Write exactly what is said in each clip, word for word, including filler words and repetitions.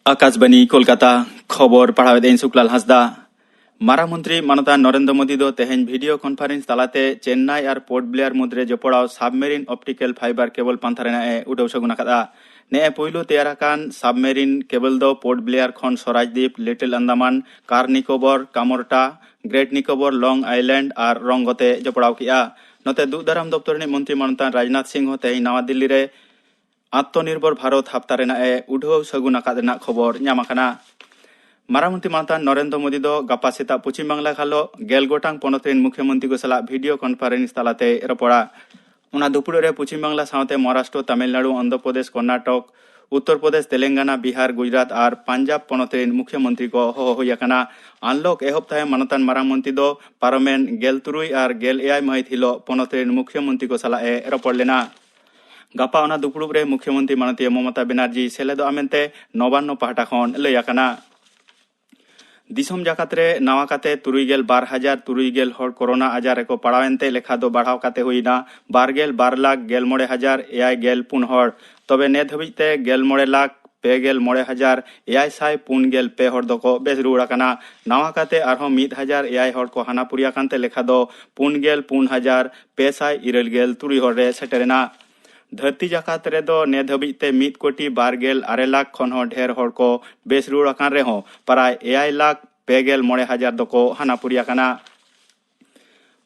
ᱟᱠᱟᱥᱵᱟᱱᱤ ᱠᱳᱞᱠᱟᱛᱟ, ᱠᱷᱚᱵᱚᱨ ᱯᱟᱲᱦᱟᱣᱮᱫ ᱟᱹᱧ ᱥᱩᱠᱞᱟᱞ ᱦᱟᱸᱥᱫᱟ᱾ ᱢᱟᱨᱟᱝ ᱢᱚᱱᱛᱨᱤ ᱢᱟᱱᱚᱛᱟᱱ ᱱᱚᱨᱮᱱᱫᱨᱚ ᱢᱳᱫᱤ ᱫᱚ ᱛᱮᱦᱮᱧ video conference ᱛᱟᱞᱟᱛᱮ ᱪᱮᱱᱱᱟᱭ ᱟᱨ ᱯᱳᱨᱴ ᱵᱞᱮᱭᱟᱨ ᱢᱩᱫᱽᱨᱮ ᱡᱚᱯᱲᱟᱣ submarine optical fiber cable ᱯᱟᱱᱛᱷᱟ ᱨᱮᱱᱟᱜ ᱮ ᱩᱰᱟᱹᱣ ᱥᱟᱹᱜᱩᱱ ᱟᱠᱟᱫᱼᱟ᱾ ᱱᱮᱜᱼᱮ ᱯᱩᱭᱞᱩ ᱛᱮᱭᱟᱨ ᱟᱠᱟᱱ submarine cable ᱫᱚ ᱯᱳᱨᱴ ᱵᱞᱮᱭᱟᱨ ᱠᱷᱚᱱ ᱥᱚᱨᱟᱡᱽᱫᱤᱯ, ᱞᱤᱴᱤᱞ ᱟᱱᱫᱟᱢᱟᱱ, ᱠᱟᱨ ᱱᱤᱠᱳᱵᱚᱨ, ᱠᱟᱢᱚᱨᱴᱟ, ᱜᱨᱮᱴ ᱱᱤᱠᱳᱵᱚᱨ, ᱞᱚᱝ ᱟᱭᱞᱮᱱᱰ ᱟᱨ ᱨᱚᱝᱜᱚ ᱛᱮ ᱡᱚᱯᱲᱟᱣ ᱠᱮᱫᱼᱟ᱾ ᱱᱚᱛᱮ ᱫᱩᱜ ᱫᱟᱨᱟᱢ ᱫᱚᱯᱛᱚᱨ ᱨᱤᱱᱤᱡ ᱢᱚᱱᱛᱨᱤ ᱢᱟᱱᱚᱛᱟᱱ ᱨᱟᱡᱽᱱᱟᱛᱷ ᱥᱤᱝ ᱦᱚᱸ ᱛᱮᱦᱮᱧ ᱱᱟᱣᱟ ᱫᱤᱞᱞᱤ ᱨᱮ ᱟᱛᱢᱚᱱᱤᱨᱵᱷᱚᱨ ᱵᱷᱟᱨᱚᱛ ᱦᱟᱯᱛᱟ ᱨᱮᱱᱟᱜ ᱮ ᱩᱰᱷᱟᱹᱣ ᱥᱟᱹᱜᱩᱱ ᱟᱠᱟᱫ ᱨᱮᱱᱟᱜ ᱠᱷᱚᱵᱚᱨ ᱧᱟᱢ ᱟᱠᱟᱱᱟ᱾ ᱢᱟᱨᱟᱝ ᱢᱚᱱᱛᱨᱤ ᱢᱟᱱᱚᱛᱟᱱ ᱱᱚᱨᱮᱱᱫᱨᱚ ᱢᱳᱫᱤ ᱫᱚ ᱜᱟᱯᱟ ᱥᱮᱛᱟᱜ ᱯᱚᱪᱷᱤᱢ ᱵᱟᱝᱞᱟ ᱠᱷᱟᱞᱚ ᱜᱮᱞ ᱜᱚᱴᱟᱝ ᱯᱚᱱᱚᱛ ᱨᱮᱱ ᱢᱩᱠᱷᱭᱟᱹ ᱢᱚᱱᱛᱨᱤ ᱠᱚ ᱥᱟᱞᱟᱜ video conference ᱛᱟᱞᱟᱛᱮ ᱨᱚᱯᱚᱲᱟ᱾ ᱚᱱᱟ ᱫᱩᱯᱲᱩᱵ ᱨᱮ ᱯᱚᱪᱷᱤᱢ ᱵᱟᱝᱞᱟ ᱥᱟᱶᱛᱮ ᱢᱚᱦᱟᱨᱟᱥᱴᱨᱚ, ᱛᱟᱢᱤᱞᱱᱟᱲᱩ, ᱚᱱᱫᱷᱨᱚ ᱯᱨᱚᱫᱮᱥ, ᱠᱚᱨᱱᱟᱴᱚᱠ, ᱩᱛᱛᱚᱨ ᱯᱨᱚᱫᱮᱥ, ᱛᱮᱞᱮᱝᱜᱟᱱᱟ, ᱵᱤᱦᱟᱨ, ᱜᱩᱡᱽᱨᱟᱴ ᱟᱨ ᱯᱟᱧᱡᱟᱵᱽ ᱯᱚᱱᱚᱛ ᱨᱮᱱ ᱢᱩᱠᱷᱭᱟᱹ ᱢᱚᱱᱛᱨᱤ ᱠᱚ ᱦᱚᱦᱚ ᱦᱩᱭ ᱟᱠᱟᱱᱟ᱾ ᱟᱱᱞᱚᱠ ᱮᱦᱚᱵ ᱛᱟᱭᱚᱢ ᱢᱟᱱᱚᱛᱟᱱ ᱢᱟᱨᱟᱝ ᱢᱚᱱᱛᱨᱤ ᱫᱚ ᱯᱟᱨᱚᱢᱮᱱ ᱜᱮᱞ ᱛᱩᱨᱩᱭ ᱟᱨ ᱜᱮᱞ ᱮᱭᱟᱭ ᱢᱟᱹᱦᱤᱛ ᱦᱤᱞᱚᱜ ᱯᱚᱱᱚᱛ ᱨᱮᱱ ᱢᱩᱠᱷᱭᱟᱹ ᱢᱚᱱᱛᱨᱤ ᱠᱚ ᱥᱟᱞᱟᱜ ᱮ ᱨᱚᱯᱚᱲ ᱞᱮᱱᱟ᱾ ᱜᱟᱯᱟ ᱚᱱᱟ ᱫᱩᱯᱲᱩᱵ ᱨᱮ ᱢᱩᱠᱷᱭᱟᱹ ᱢᱚᱱᱛᱨᱤ ᱢᱟᱱᱚᱛᱤᱭᱟᱹ ᱢᱚᱢᱚᱛᱟ ᱵᱮᱱᱟᱨᱡᱤ ᱥᱮᱞᱮᱫᱚᱜᱼᱟ ᱢᱮᱱᱛᱮ ᱱᱚᱵᱟᱱᱱᱚ ᱯᱟᱦᱴᱟ ᱠᱷᱚᱱ ᱞᱟᱹᱭ ᱟᱠᱟᱱᱟ᱾ ᱫᱤᱥᱚᱢ ᱡᱟᱠᱟᱛ ᱨᱮ ᱱᱟᱣᱟ ᱠᱟᱛᱮ ᱛᱩᱨᱩᱭ ᱜᱮᱞ ᱵᱟᱨ ᱦᱟᱡᱟᱨ ᱛᱩᱨᱩᱭ ᱜᱮᱞ ᱦᱚᱲ ᱠᱳᱨᱳᱱᱟ ᱟᱡᱟᱨ ᱨᱮᱠᱚ ᱯᱟᱲᱟᱣᱮᱱ ᱛᱮ ᱞᱮᱠᱷᱟ ᱫᱚ ᱵᱟᱲᱦᱟᱣ ᱠᱟᱛᱮ ᱦᱩᱭᱱᱟ ᱵᱟᱨ ᱜᱮᱞ ᱵᱟᱨ ᱞᱟᱠᱷ ᱜᱮᱞ ᱢᱚᱬᱮ ᱦᱟᱡᱟᱨ ᱮᱭᱟᱭ ᱜᱮᱞ ᱯᱩᱱ ᱦᱚᱲ᱾ ᱛᱚᱵᱮ ᱱᱮ ᱫᱷᱟᱹᱵᱤᱡ ᱛᱮ ᱜᱮᱞ ᱢᱚᱬᱮ ᱞᱟᱠᱷ ᱯᱮ ᱜᱮᱞ ᱢᱚᱬᱮ ᱦᱟᱡᱟᱨ ᱮᱭᱟᱭ ᱥᱟᱭ ᱯᱩᱱ ᱜᱮᱞ ᱯᱮ ᱦᱚᱲ ᱫᱚᱠᱚ ᱵᱮᱥ ᱨᱩᱣᱟᱹᱲ ᱟᱠᱟᱱᱟ᱾ ᱱᱟᱣᱟ ᱠᱟᱛᱮ ᱟᱨᱦᱚᱸ ᱢᱤᱫ ᱦᱟᱡᱟᱨ ᱮᱭᱟᱭ ᱦᱚᱲ ᱠᱚ ᱦᱟᱱᱟ ᱯᱩᱨᱤ ᱟᱠᱟᱱ ᱛᱮ ᱞᱮᱠᱷᱟ ᱫᱚ ᱯᱩᱱ ᱜᱮᱞ ᱯᱩᱱ ᱦᱟᱡᱟᱨ ᱯᱮ ᱥᱟᱭ ᱤᱨᱟᱹᱞ ᱜᱮᱞ ᱛᱩᱨᱩᱭ ᱦᱚᱲ ᱨᱮ ᱥᱮᱴᱮᱨᱮᱱᱟ᱾ ᱫᱷᱟᱹᱨᱛᱤ ᱡᱟᱠᱟᱛ ᱨᱮᱫᱚ ᱱᱮ ᱫᱷᱟᱹᱵᱤᱡ ᱛᱮ ᱢᱤᱫ ᱠᱳᱴᱤ ᱵᱟᱨ ᱜᱮᱞ ᱟᱨᱮ ᱞᱟᱠᱷ ᱠᱷᱚᱱ ᱦᱚᱸ ᱰᱷᱮᱨ ᱦᱚᱲ ᱠᱚ ᱵᱮᱥ ᱨᱩᱣᱟᱹᱲ ᱟᱠᱟᱱ ᱨᱮᱦᱚᱸ ᱯᱨᱟᱭ ᱮᱭᱟᱭ ᱞᱟᱠᱷ ᱯᱮ ᱜᱮᱞ ᱢᱚᱬᱮ ᱦᱟᱡᱟᱨ ᱫᱚᱠᱚ ᱦᱟᱱᱟ ᱯᱩᱨᱤ ᱟᱠᱟᱱᱟ᱾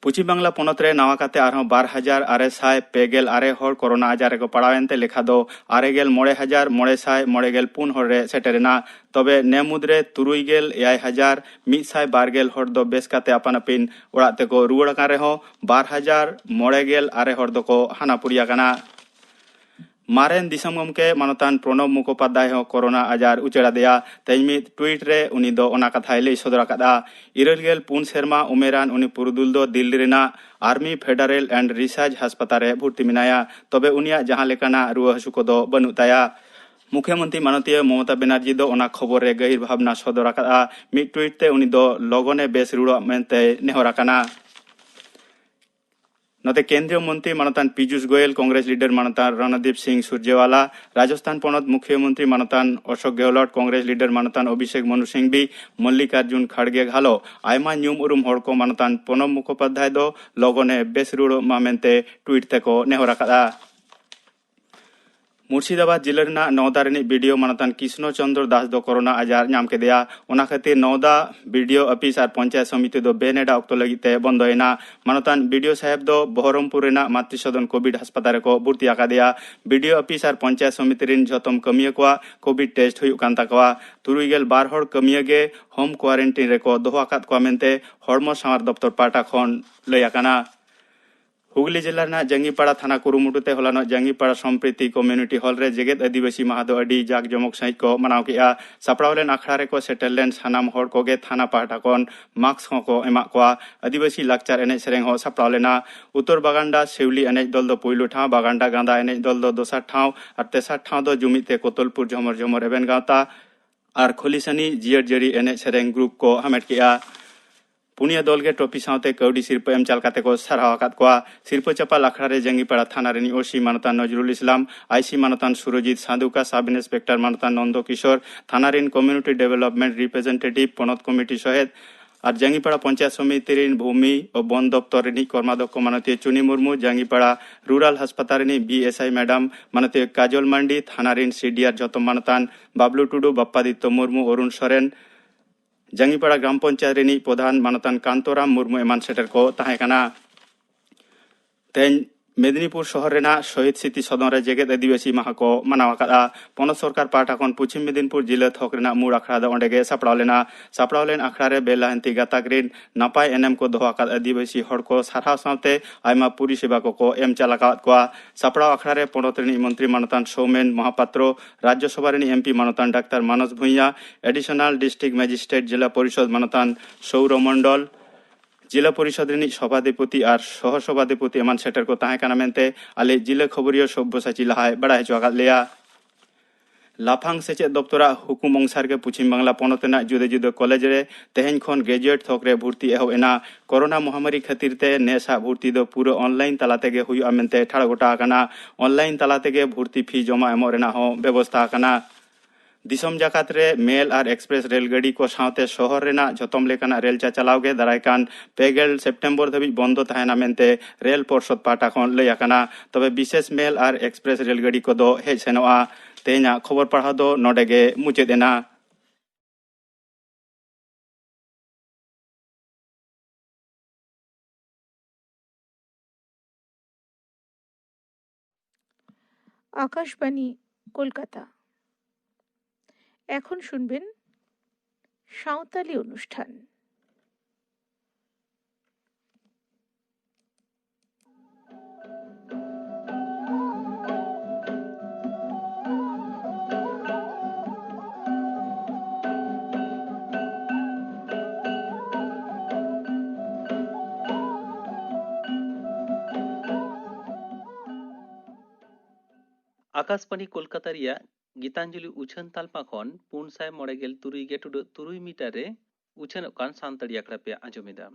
ᱯᱚᱪᱷᱤᱢ ᱵᱟᱝᱞᱟ ᱯᱚᱱᱚᱛ ᱨᱮ ᱱᱟᱣᱟ ᱠᱟᱛᱮ ᱟᱨᱦᱚᱸ ᱵᱟᱨ ᱦᱟᱡᱟᱨ ᱟᱨᱮ ᱥᱟᱭ ᱯᱮ ᱜᱮᱞ ᱟᱨᱮ ᱦᱚᱲ ᱠᱳᱨᱳᱱᱟ ᱟᱡᱟᱨ ᱨᱮᱠᱚ ᱯᱟᱲᱟᱣᱮᱱ ᱛᱮ ᱞᱮᱠᱷᱟ ᱫᱚ ᱟᱨᱮ ᱜᱮᱞ ᱢᱚᱬᱮ ᱦᱟᱡᱟᱨ ᱢᱚᱬᱮ ᱥᱟᱭ ᱢᱚᱬᱮ ᱜᱮᱞ ᱯᱩᱱ ᱦᱚᱲ ᱨᱮ ᱥᱮᱴᱮᱨᱮᱱᱟ᱾ ᱛᱚᱵᱮ ᱱᱮ ᱢᱩᱫᱽᱨᱮ ᱛᱩᱨᱩᱭ ᱜᱮᱞ ᱮᱭᱟᱭ ᱦᱟᱡᱟᱨ ᱢᱤᱫ ᱥᱟᱭ ᱵᱟᱨ ᱜᱮᱞ ᱦᱚᱲ ᱫᱚ ᱵᱮᱥ ᱠᱟᱛᱮ ᱟᱯᱟᱱ ᱟᱹᱯᱤᱱ ᱚᱲᱟᱜ ᱛᱮᱠᱚ ᱨᱩᱣᱟᱹᱲ ᱟᱠᱟᱱ ᱨᱮᱦᱚᱸ ᱵᱟᱨ ᱦᱟᱡᱟᱨ ᱢᱚᱬᱮ ᱜᱮᱞ ᱟᱨᱮ ᱦᱚᱲ ᱫᱚᱠᱚ ᱦᱟᱱᱟ ᱯᱩᱨᱤ ᱟᱠᱟᱱᱟ᱾ ᱢᱟᱨᱮᱱ ᱫᱤᱥᱚᱢ ᱜᱚᱢᱠᱮ ᱢᱟᱱᱚᱛᱟᱱ ᱯᱨᱚᱱᱚᱵᱽ ᱢᱩᱠᱷᱳᱯᱟᱫᱽᱫᱷᱟᱭ ᱦᱚᱸ ᱠᱳᱨᱳᱱᱟ ᱟᱡᱟᱨ ᱩᱪᱟᱹᱲ ᱟᱫᱮᱭᱟ᱾ ᱛᱮᱦᱮᱧ ᱢᱤᱫ tweet ᱨᱮ ᱩᱱᱤ ᱫᱚ ᱚᱱᱟ ᱠᱟᱛᱷᱟᱭ ᱞᱟᱹᱭ ᱥᱚᱫᱚᱨ ᱟᱠᱟᱫᱼᱟ᱾ ᱤᱨᱟᱹᱞ ᱜᱮᱞ ᱯᱩᱱ ᱥᱮᱨᱢᱟ ᱩᱢᱮᱨᱟᱱ ᱩᱱᱤ ᱯᱩᱨᱩᱫᱷᱩᱞ ᱫᱚ ᱫᱤᱞᱞᱤ ᱨᱮᱱᱟᱜ Army Federal and Research ᱦᱟᱥᱯᱟᱛᱟᱞ ᱨᱮ ᱵᱷᱚᱨᱛᱤ ᱢᱮᱱᱟᱭᱟ᱾ ᱛᱚᱵᱮ ᱩᱱᱤᱭᱟᱜ ᱡᱟᱦᱟᱸ ᱞᱮᱠᱟᱱᱟᱜ ᱨᱩᱣᱟᱹ ᱦᱟᱹᱥᱩ ᱠᱚᱫᱚ ᱵᱟᱹᱱᱩᱜ ᱛᱟᱭᱟ᱾ ᱢᱩᱠᱷᱭᱟᱹ ᱢᱚᱱᱛᱨᱤ ᱢᱟᱱᱚᱛᱤᱭᱟᱹ ᱢᱚᱢᱚᱛᱟ ᱵᱮᱱᱟᱨᱡᱤ ᱫᱚ ᱚᱱᱟ ᱠᱷᱚᱵᱚᱨ ᱨᱮ ᱜᱟᱹᱦᱤᱨ ᱵᱷᱟᱵᱽᱱᱟ ᱥᱚᱫᱚᱨ ᱟᱠᱟᱫᱼᱟ᱾ ᱢᱤᱫ tweet ᱛᱮ ᱩᱱᱤ ᱫᱚ ᱞᱚᱜᱚᱱᱮ ᱵᱮᱥ ᱨᱩᱣᱟᱹᱲᱚᱜ ᱢᱮᱱᱛᱮᱭ ᱱᱮᱦᱚᱨ ᱟᱠᱟᱱᱟ᱾ ᱱᱚᱛᱮ ᱠᱮᱱᱫᱨᱤᱭᱚ ᱢᱚᱱᱛᱨᱤ ᱢᱟᱱᱚᱛᱟᱱ ᱯᱤᱡᱩᱥ ᱜᱳᱭᱮᱞ, ᱠᱚᱝᱜᱨᱮᱥ ᱞᱤᱰᱟᱨ ᱢᱟᱱᱚᱛᱟᱱ ᱨᱚᱱᱚᱫᱤᱯ ᱥᱤᱝ ᱥᱩᱨᱡᱮᱣᱟᱞᱟ, ᱨᱟᱡᱚᱥᱛᱷᱟᱱ ᱯᱚᱱᱚᱛ ᱢᱩᱠᱷᱭᱟᱹ ᱢᱚᱱᱛᱨᱤ ᱢᱟᱱᱚᱛᱟᱱ ᱚᱥᱳᱠ ᱜᱮᱦᱞᱚᱴ, ᱠᱚᱝᱜᱨᱮᱥ ᱞᱤᱰᱟᱨ ᱢᱟᱱᱚᱛᱟᱱ ᱚᱵᱷᱤᱥᱮᱠ ᱢᱚᱱᱩ ᱥᱤᱝᱵᱷᱤ, ᱢᱚᱞᱞᱤᱠᱟᱨᱡᱩᱱ ᱠᱷᱟᱲᱜᱮ ᱜᱷᱟᱞᱚ ᱟᱭᱢᱟ ᱧᱩᱢ ᱩᱨᱩᱢ ᱦᱚᱲ ᱠᱚ ᱢᱟᱱᱚᱛᱟᱱ ᱯᱨᱚᱱᱚᱵ ᱢᱩᱠᱷᱳᱯᱟᱫᱽᱫᱷᱟᱭ ᱫᱚ ᱞᱚᱜᱚᱱᱮ ᱵᱮᱥ ᱨᱩᱣᱟᱹᱲᱚᱜ ᱢᱟ ᱢᱮᱱᱛᱮ ᱴᱩᱭᱤᱴ ᱛᱮᱠᱚ ᱱᱮᱦᱚᱨ ᱟᱠᱟᱫᱼᱟ᱾ ᱢᱩᱨᱥᱤᱫᱟᱵᱟᱫᱽ ᱡᱤᱞᱟᱹ ᱨᱮᱱᱟᱜ ᱱᱚᱣᱫᱟ ᱨᱤᱱᱤᱡ ᱵᱤᱰᱤᱳ ᱢᱟᱱᱚᱛᱟᱱ ᱠᱨᱤᱥᱱᱚ ᱪᱚᱱᱫᱨᱚ ᱫᱟᱥ ᱫᱚ ᱠᱳᱨᱳᱱᱟ ᱟᱡᱟᱨ ᱧᱟᱢ ᱠᱮᱫᱮᱭᱟ᱾ ᱚᱱᱟ ᱠᱷᱟᱹᱛᱤᱨ ᱱᱚᱣᱫᱟ ᱵᱤᱰᱤᱳ ᱟᱹᱯᱤᱥ ᱟᱨ ᱯᱚᱧᱪᱟᱭᱮᱛ ᱥᱚᱢᱤᱛᱤ ᱫᱚ ᱵᱮᱱᱮᱰᱟ ᱚᱠᱛᱚ ᱞᱟᱹᱜᱤᱫ ᱛᱮ ᱵᱚᱱᱫᱚᱭᱮᱱᱟ᱾ ᱢᱟᱱᱚᱛᱟᱱ ᱵᱤᱰᱤᱳ ᱥᱟᱦᱮᱵᱽ ᱫᱚ ᱵᱚᱦᱚᱨᱚᱢᱯᱩᱨ ᱨᱮᱱᱟᱜ ᱢᱟᱛᱨᱤᱥᱚᱫᱚᱱ ᱠᱳᱵᱷᱤᱰ ᱦᱟᱥᱯᱟᱛᱟᱞ ᱨᱮᱠᱚ ᱵᱷᱚᱨᱛᱤ ᱟᱠᱟᱫᱮᱭᱟ᱾ ᱵᱤᱰᱤᱳ ᱟᱹᱯᱤᱥ ᱟᱨ ᱯᱚᱧᱪᱟᱭᱮᱛ ᱥᱚᱢᱤᱛᱤ ᱨᱤᱱ ᱡᱷᱚᱛᱚᱢ ᱠᱟᱹᱢᱤᱭᱟᱹ ᱠᱚᱣᱟᱜ ᱠᱳᱵᱷᱤᱰ ᱴᱮᱥᱴ ᱦᱩᱭᱩᱜ ᱠᱟᱱ ᱛᱟᱠᱚᱣᱟ᱾ ᱛᱩᱨᱩᱭ ᱜᱮᱞ ᱵᱟᱨ ᱦᱚᱲ ᱠᱟᱹᱢᱤᱭᱟᱹ ᱜᱮ ᱦᱳᱢ ᱠᱣᱟᱨᱮᱱᱴᱤᱱ ᱨᱮᱠᱚ ᱫᱚᱦᱚ ᱟᱠᱟᱫ ᱠᱚᱣᱟ ᱢᱮᱱᱛᱮ ᱦᱚᱲᱢᱚ ᱥᱟᱶᱟᱨ ᱫᱚᱯᱛᱚᱨ ᱯᱟᱦᱴᱟ ᱠᱷᱚᱱ ᱞᱟᱹᱭ ᱟᱠᱟᱱᱟ᱾ ᱦᱩᱜᱽᱞᱤ ᱡᱤᱞᱟ ᱨᱮᱱᱟᱜ ᱡᱟᱝᱜᱤᱯᱟᱲᱟ ᱛᱷᱟᱱᱟ ᱠᱩᱨᱩᱢᱩᱴᱩ ᱛᱮ ᱦᱚᱞᱟᱱᱚᱜ ᱡᱟᱝᱜᱤᱯᱟᱲᱟ ᱥᱚᱢᱯᱨᱤᱛᱤ ᱠᱚᱢᱭᱩᱱᱤᱴᱤ ᱦᱚᱞ ᱨᱮ ᱡᱮᱜᱮᱛ ᱟᱹᱫᱤᱵᱟᱹᱥᱤ ᱢᱟᱦᱟ ᱫᱚ ᱟᱹᱰᱤ ᱡᱟᱠ ᱡᱚᱢᱚᱠ ᱥᱟᱹᱦᱤᱡ ᱠᱚ ᱢᱟᱱᱟᱣ ᱠᱮᱫᱼᱟ᱾ ᱥᱟᱯᱲᱟᱣ ᱞᱮᱱ ᱟᱠᱷᱲᱟ ᱨᱮᱠᱚ ᱥᱮᱴᱮᱨ ᱞᱮᱱ ᱥᱟᱱᱟᱢ ᱦᱚᱲ ᱠᱚᱜᱮ ᱛᱷᱟᱱᱟ ᱯᱟᱦᱴᱟ ᱠᱷᱚᱱ ᱢᱟᱥᱠ ᱦᱚᱸᱠᱚ ᱮᱢᱟᱜ ᱠᱚᱣᱟ᱾ ᱟᱹᱫᱤᱵᱟᱹᱥᱤ ᱞᱟᱠᱪᱟᱨ ᱮᱱᱮᱡ ᱥᱮᱨᱮᱧ ᱦᱚᱸ ᱥᱟᱯᱲᱟᱣ ᱞᱮᱱᱟ᱾ ᱩᱛᱛᱚᱨ ᱵᱟᱜᱟᱱᱰᱟ ᱥᱮᱣᱞᱤ ᱮᱱᱮᱡ ᱫᱚᱞ ᱫᱚ ᱯᱩᱭᱞᱩ ᱴᱷᱟᱶ, ᱵᱟᱜᱟᱱᱰᱟ ᱜᱟᱸᱫᱟ ᱮᱱᱮᱡ ᱫᱚᱞ ᱫᱚ ᱫᱚᱥᱟᱨ ᱴᱷᱟᱶ ᱟᱨ ᱛᱮᱥᱟᱨ ᱴᱷᱟᱶ ᱫᱚ ᱡᱩᱢᱤᱫ ᱛᱮ ᱠᱳᱛᱚᱞᱯᱩᱨ ᱡᱷᱚᱢᱚᱨ ᱡᱷᱚᱢᱚᱨ ᱮᱵᱷᱮᱱ ᱜᱟᱶᱛᱟ ᱟᱨ ᱠᱷᱚᱞᱤᱥᱟᱱᱤ ᱡᱤᱭᱟᱹᱲ ᱡᱟᱹᱲᱤ ᱮᱱᱮᱡ ᱥᱮᱨᱮᱧ ᱜᱨᱩᱯ ᱠᱚ ᱦᱟᱢᱮᱴ ᱠᱮᱫᱼᱟ᱾ ᱯᱩᱱᱭᱟᱹ ᱫᱚᱞ ᱜᱮ ᱴᱨᱚᱯᱷᱤ ᱥᱟᱶᱛᱮ ᱠᱟᱹᱣᱰᱤ ᱥᱤᱨᱯᱟᱹ ᱮᱢ ᱪᱟᱞ ᱠᱟᱛᱮ ᱠᱚ ᱥᱟᱨᱦᱟᱣ ᱟᱠᱟᱫ ᱠᱚᱣᱟ᱾ ᱥᱤᱨᱯᱟᱹ ᱪᱟᱯᱟᱞ ᱟᱠᱷᱲᱟ ᱨᱮ ᱡᱟᱝᱜᱤᱯᱟᱲᱟ ᱛᱷᱟᱱᱟ ᱨᱤᱱᱤᱡ ᱳᱥᱤ ᱢᱟᱱᱚᱛᱟᱱ ᱱᱚᱡᱨᱩᱞ ᱤᱥᱞᱟᱢ, ᱟᱭᱥᱤ ᱢᱟᱱᱚᱛᱟᱱ ᱥᱩᱨᱚᱡᱤᱛ ᱥᱟᱱᱫᱩᱠᱟ, ᱥᱟᱵ ᱤᱱᱥᱯᱮᱠᱴᱚᱨ ᱢᱟᱱᱚᱛᱟᱱ ᱱᱚᱱᱫᱚ ᱠᱤᱥᱳᱨ, ᱛᱷᱟᱱᱟ ᱨᱤᱱ ᱠᱚᱢᱭᱩᱱᱤᱴᱤ ᱰᱮᱵᱷᱮᱞᱚᱯᱢᱮᱱᱴ ᱨᱤᱯᱨᱮᱡᱮᱱᱴᱮᱴᱤᱵᱷ, ᱯᱚᱱᱚᱛ ᱠᱚᱢᱤᱴᱤ ᱥᱚᱦᱮᱫ ᱟᱨ ᱡᱟᱝᱜᱤᱯᱟᱲᱟ ᱯᱚᱧᱪᱟᱭᱮᱛ ᱥᱚᱢᱤᱛᱤ ᱨᱤᱱ ᱵᱷᱩᱢᱤ ᱚ ᱵᱚᱱ ᱫᱚᱯᱛᱚᱨ ᱨᱤᱱᱤᱡ ᱠᱚᱨᱢᱟᱫᱷᱚᱠᱠᱷᱚ ᱢᱟᱱᱚᱛᱤᱭᱟᱹ ᱪᱩᱱᱤ ᱢᱩᱨᱢᱩ, ᱡᱟᱝᱜᱤᱯᱟᱲᱟ ᱨᱩᱨᱟᱞ ᱦᱟᱥᱯᱟᱛᱟᱞ ᱨᱤᱱᱤᱡ ᱵᱷᱤ ᱮᱥ ᱟᱭ ᱢᱮᱰᱟᱢ ᱢᱟᱱᱚᱛᱤᱭᱟᱹ ᱠᱟᱡᱚᱞ ᱢᱟᱱᱰᱤ, ᱛᱷᱟᱱᱟ ᱨᱤᱱ ᱥᱤ ᱰᱤ ᱟᱨ ᱡᱷᱚᱛᱚᱢ ᱢᱟᱱᱚᱛᱟᱱ ᱵᱟᱵᱞᱩ ᱴᱩᱰᱩ, ᱵᱟᱯᱯᱟᱫᱤᱛᱛᱚ ᱢᱩᱨᱢᱩ, ᱚᱨᱩᱱ ᱥᱚᱨᱮᱱ, ᱡᱟᱝᱜᱤᱯᱟᱲᱟ ᱜᱨᱟᱢ ᱯᱚᱧᱪᱟᱭᱮᱛ ᱨᱤᱱᱤᱡ ᱯᱨᱚᱫᱷᱟᱱ ᱢᱟᱱᱚᱛᱟᱱ ᱠᱟᱱᱛᱚᱨᱟᱢ ᱢᱩᱨᱢᱩ ᱮᱢᱟᱱ ᱥᱮᱴᱮᱨ ᱠᱚ ᱛᱟᱦᱮᱸ ᱠᱟᱱᱟ᱾ ᱛᱮᱦᱮᱧ ᱢᱮᱫᱽᱱᱤᱯᱩᱨ ᱥᱚᱦᱚᱨ ᱨᱮᱱᱟᱜ ᱥᱚᱦᱤᱫ ᱥᱤᱛᱤ ᱥᱚᱫᱚᱱ ᱨᱮ ᱡᱮᱜᱮᱛ ᱟᱹᱫᱤᱵᱟᱹᱥᱤ ᱢᱟᱦᱟ ᱠᱚ ᱢᱟᱱᱟᱣ ᱟᱠᱟᱫᱼᱟ᱾ ᱯᱚᱱᱚᱛ ᱥᱚᱨᱠᱟᱨ ᱯᱟᱦᱴᱟ ᱠᱷᱚᱱ ᱯᱚᱪᱷᱤᱢ ᱢᱮᱫᱽᱱᱤᱯᱩᱨ ᱡᱤᱞᱟᱹ ᱛᱷᱚᱠ ᱨᱮᱱᱟᱜ ᱢᱩᱲ ᱟᱠᱷᱲᱟ ᱫᱚ ᱚᱸᱰᱮ ᱜᱮ ᱥᱟᱯᱲᱟᱣ ᱞᱮᱱᱟ᱾ ᱥᱟᱯᱲᱟᱣ ᱞᱮᱱ ᱟᱠᱷᱲᱟ ᱨᱮ ᱵᱮᱞᱟᱦᱟᱱᱛᱤ ᱜᱟᱛᱟᱠ ᱨᱤᱱ ᱱᱟᱯᱟᱭ ᱮᱱᱮᱢ ᱠᱚ ᱫᱚᱦᱚ ᱟᱠᱟᱫ ᱟᱹᱫᱤᱵᱟᱹᱥᱤ ᱦᱚᱲ ᱠᱚ ᱥᱟᱨᱦᱟᱣ ᱥᱟᱶᱛᱮ ᱟᱭᱢᱟ ᱯᱚᱨᱤᱥᱮᱵᱟ ᱠᱚᱠᱚ ᱮᱢ ᱪᱟᱞ ᱟᱠᱟᱫ ᱠᱚᱣᱟ᱾ ᱥᱟᱯᱲᱟᱣ ᱟᱠᱷᱲᱟ ᱨᱮ ᱯᱚᱱᱚᱛ ᱨᱤᱱᱤᱡ ᱢᱚᱱᱛᱨᱤ ᱢᱟᱱᱚᱛᱟᱱ ᱥᱳᱢᱮᱱ ᱢᱚᱦᱟᱯᱟᱛᱨᱚ, ᱨᱟᱡᱽᱭᱚᱥᱚᱵᱷᱟ ᱨᱤᱱᱤᱡ ᱮᱢ ᱯᱤ ᱢᱟᱱᱚᱛᱟᱱ ᱰᱟᱠᱛᱟᱨ ᱢᱟᱱᱚᱥ ᱵᱷᱩᱸᱭᱟ, ᱮᱰᱤᱥᱚᱱᱟᱞ ᱰᱤᱥᱴᱨᱤᱠᱴ ᱢᱮᱡᱤᱥᱴᱨᱮᱴ ᱡᱮᱞᱟ ᱯᱚᱨᱤᱥᱚᱫᱽ ᱢᱟᱱᱚᱛᱟᱱ ᱥᱳᱣᱨᱚ ᱢᱚᱱᱰᱚᱞ, ᱡᱮᱞᱟ ᱯᱚᱨᱤᱥᱚᱫᱽ ᱨᱤᱱᱤᱡ ᱥᱚᱵᱷᱟᱫᱤᱯᱚᱛᱤ ᱟᱨ ᱥᱚᱦᱚ ᱥᱚᱵᱷᱟᱫᱤᱯᱚᱛᱤ ᱮᱢᱟᱱ ᱥᱮᱴᱮᱨ ᱠᱚ ᱛᱟᱦᱮᱸ ᱠᱟᱱᱟ ᱢᱮᱱᱛᱮ ᱟᱞᱮ ᱡᱮᱞᱟ ᱠᱷᱚᱵᱚᱨᱤᱭᱟᱹ ᱥᱚᱵᱽᱵᱚᱥᱟᱪᱤ ᱞᱟᱦᱟᱭ ᱵᱟᱲᱟᱭ ᱦᱚᱪᱚ ᱟᱠᱟᱫ ᱞᱮᱭᱟ᱾ ᱞᱟᱯᱷᱟᱝ ᱥᱮᱪᱮᱫ ᱫᱚᱯᱛᱚᱨᱟᱜ ᱦᱩᱠᱩᱢ ᱚᱝᱥᱟᱨ ᱜᱮ ᱯᱚᱪᱷᱤᱢ ᱵᱟᱝᱞᱟ ᱯᱚᱱᱚᱛ ᱨᱮᱱᱟᱜ ᱡᱩᱫᱟᱹ ᱡᱩᱫᱟᱹ ᱠᱚᱞᱮᱡᱽ ᱨᱮ ᱛᱮᱦᱮᱧ ᱠᱷᱚᱱ ᱜᱨᱮᱡᱩᱭᱮᱴ ᱛᱷᱚᱠ ᱨᱮ ᱵᱷᱩᱨᱛᱤ ᱮᱦᱚᱵ ᱮᱱᱟ᱾ ᱠᱳᱨᱳᱱᱟ ᱢᱚᱦᱟᱢᱟᱨᱤ ᱠᱷᱟᱹᱛᱤᱨ ᱛᱮ ᱱᱮᱥᱟᱜ ᱵᱷᱩᱨᱛᱤ ᱫᱚ ᱯᱩᱨᱟᱹ ᱚᱱᱞᱟᱭᱤᱱ ᱛᱟᱞᱟ ᱛᱮᱜᱮ ᱦᱩᱭᱩᱜᱼᱟ ᱢᱮᱱᱛᱮ ᱴᱷᱟᱲ ᱜᱚᱴᱟ ᱟᱠᱟᱱᱟ᱾ ᱚᱱᱞᱟᱭᱤᱱ ᱛᱟᱞᱟ ᱛᱮᱜᱮ ᱵᱷᱩᱨᱛᱤ ᱯᱷᱤ ᱡᱚᱢᱟ ᱮᱢᱚᱜ ᱨᱮᱱᱟᱜ ᱦᱚᱸ ᱵᱮᱵᱚᱥᱛᱟ ᱟᱠᱟᱱᱟ᱾ ᱫᱤᱥᱚᱢ ᱡᱟᱠᱟᱛ ᱨᱮ ᱢᱮᱞ ᱟᱨ ᱮᱠᱥᱯᱨᱮᱥ ᱨᱮᱞ ᱜᱟᱹᱰᱤ ᱠᱚ ᱥᱟᱶᱛᱮ ᱥᱚᱦᱚᱨ ᱨᱮᱱᱟᱜ ᱡᱷᱚᱛᱚᱢ ᱞᱮᱠᱟᱱᱟᱜ ᱨᱮᱞ ᱪᱟᱪᱟᱞᱟᱣ ᱜᱮ ᱫᱟᱨᱟᱭ ᱠᱟᱱ ᱯᱮ ᱜᱮᱞ ᱥᱮᱯᱴᱮᱢᱵᱚᱨ ᱫᱷᱟᱹᱵᱤᱡ ᱵᱚᱱᱫᱚ ᱛᱟᱦᱮᱱᱟ ᱢᱮᱱᱛᱮ ᱨᱮᱞ ᱯᱚᱨᱥᱚᱫ ᱯᱟᱦᱴᱟ ᱠᱷᱚᱱ ᱞᱟᱹᱭ ᱟᱠᱟᱱᱟ᱾ ᱛᱚᱵᱮ ᱵᱤᱥᱮᱥ ᱢᱮᱞ ᱟᱨ ᱮᱠᱥᱯᱨᱮᱥ ᱨᱮᱞ ᱜᱟᱹᱰᱤ ᱠᱚᱫᱚ ᱦᱮᱡ ᱥᱮᱱᱚᱜᱼᱟ᱾ ᱛᱮᱦᱮᱧᱟᱜ ᱠᱷᱚᱵᱚᱨ ᱯᱟᱲᱦᱟᱣ ᱫᱚ ᱱᱚᱰᱮ ᱜᱮ ᱢᱩᱪᱟᱹᱫ ᱮᱱᱟ᱾ আকাশবাণী কলকাতা। এখন শুনবেন সাঁওতালি অনুষ্ঠান। ᱟᱠᱟᱥᱵᱟᱬᱤ ᱠᱳᱞᱠᱟᱛᱟ ᱨᱮᱭᱟᱜ ᱜᱤᱛᱟᱧᱡᱚᱞᱤ ᱩᱪᱷᱟᱹᱱ ᱛᱟᱞᱢᱟ ᱠᱷᱚᱱ ᱯᱩᱱ ᱥᱟᱭ ᱢᱚᱬᱮ ᱜᱮᱞ ᱛᱩᱨᱩᱭ ᱜᱮ ᱴᱩᱰᱟᱹᱜ ᱛᱩᱨᱩᱭ ᱢᱤᱴᱟᱨ ᱨᱮ ᱩᱪᱷᱟᱹᱱᱚᱜ ᱠᱟᱱ ᱥᱟᱱᱛᱟᱲᱤ ᱟᱠᱷᱲᱟ ᱯᱮ ᱟᱸᱡᱚᱢ ᱮᱫᱟ᱾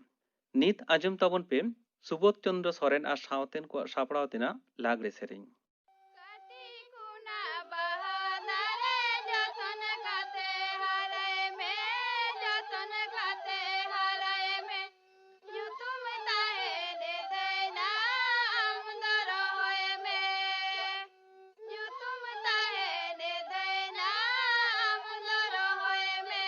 ᱱᱤᱛ ᱟᱸᱡᱚᱢ ᱛᱟᱵᱚᱱ ᱯᱮ ᱥᱩᱵᱳᱫᱷ ᱪᱚᱸᱫᱽᱨᱚ ᱥᱚᱨᱮᱱ ᱟᱨ ᱥᱟᱶᱛᱮᱱ ᱠᱚᱣᱟᱜ ᱥᱟᱯᱲᱟᱣ ᱛᱮᱱᱟᱜ ᱞᱟᱜᱽᱲᱮ ᱥᱮᱨᱮᱧ᱾ ᱠᱟᱹᱴᱤᱡ ᱠᱷᱚᱱᱟᱜ ᱵᱟᱦᱟ ᱫᱟᱨᱮ ᱡᱚᱛᱚᱱ ᱠᱟᱛᱮ ᱦᱟᱨᱟᱭ ᱢᱮ, ᱡᱚᱛᱚᱱ ᱠᱟᱛᱮ ᱦᱟᱨᱟᱭ ᱢᱮ᱾ ᱧᱩᱛᱩᱢ ᱛᱟᱦᱮᱸ ᱞᱮᱫᱟᱭ ᱱᱟ ᱟᱢ ᱫᱚ ᱨᱚᱦᱚᱭ ᱢᱮ᱾ ᱧᱩᱛᱩᱢ ᱛᱟᱦᱮᱸ ᱞᱮᱫᱟᱭ ᱱᱟ ᱟᱢ ᱫᱚ ᱨᱚᱦᱚᱭ ᱢᱮ᱾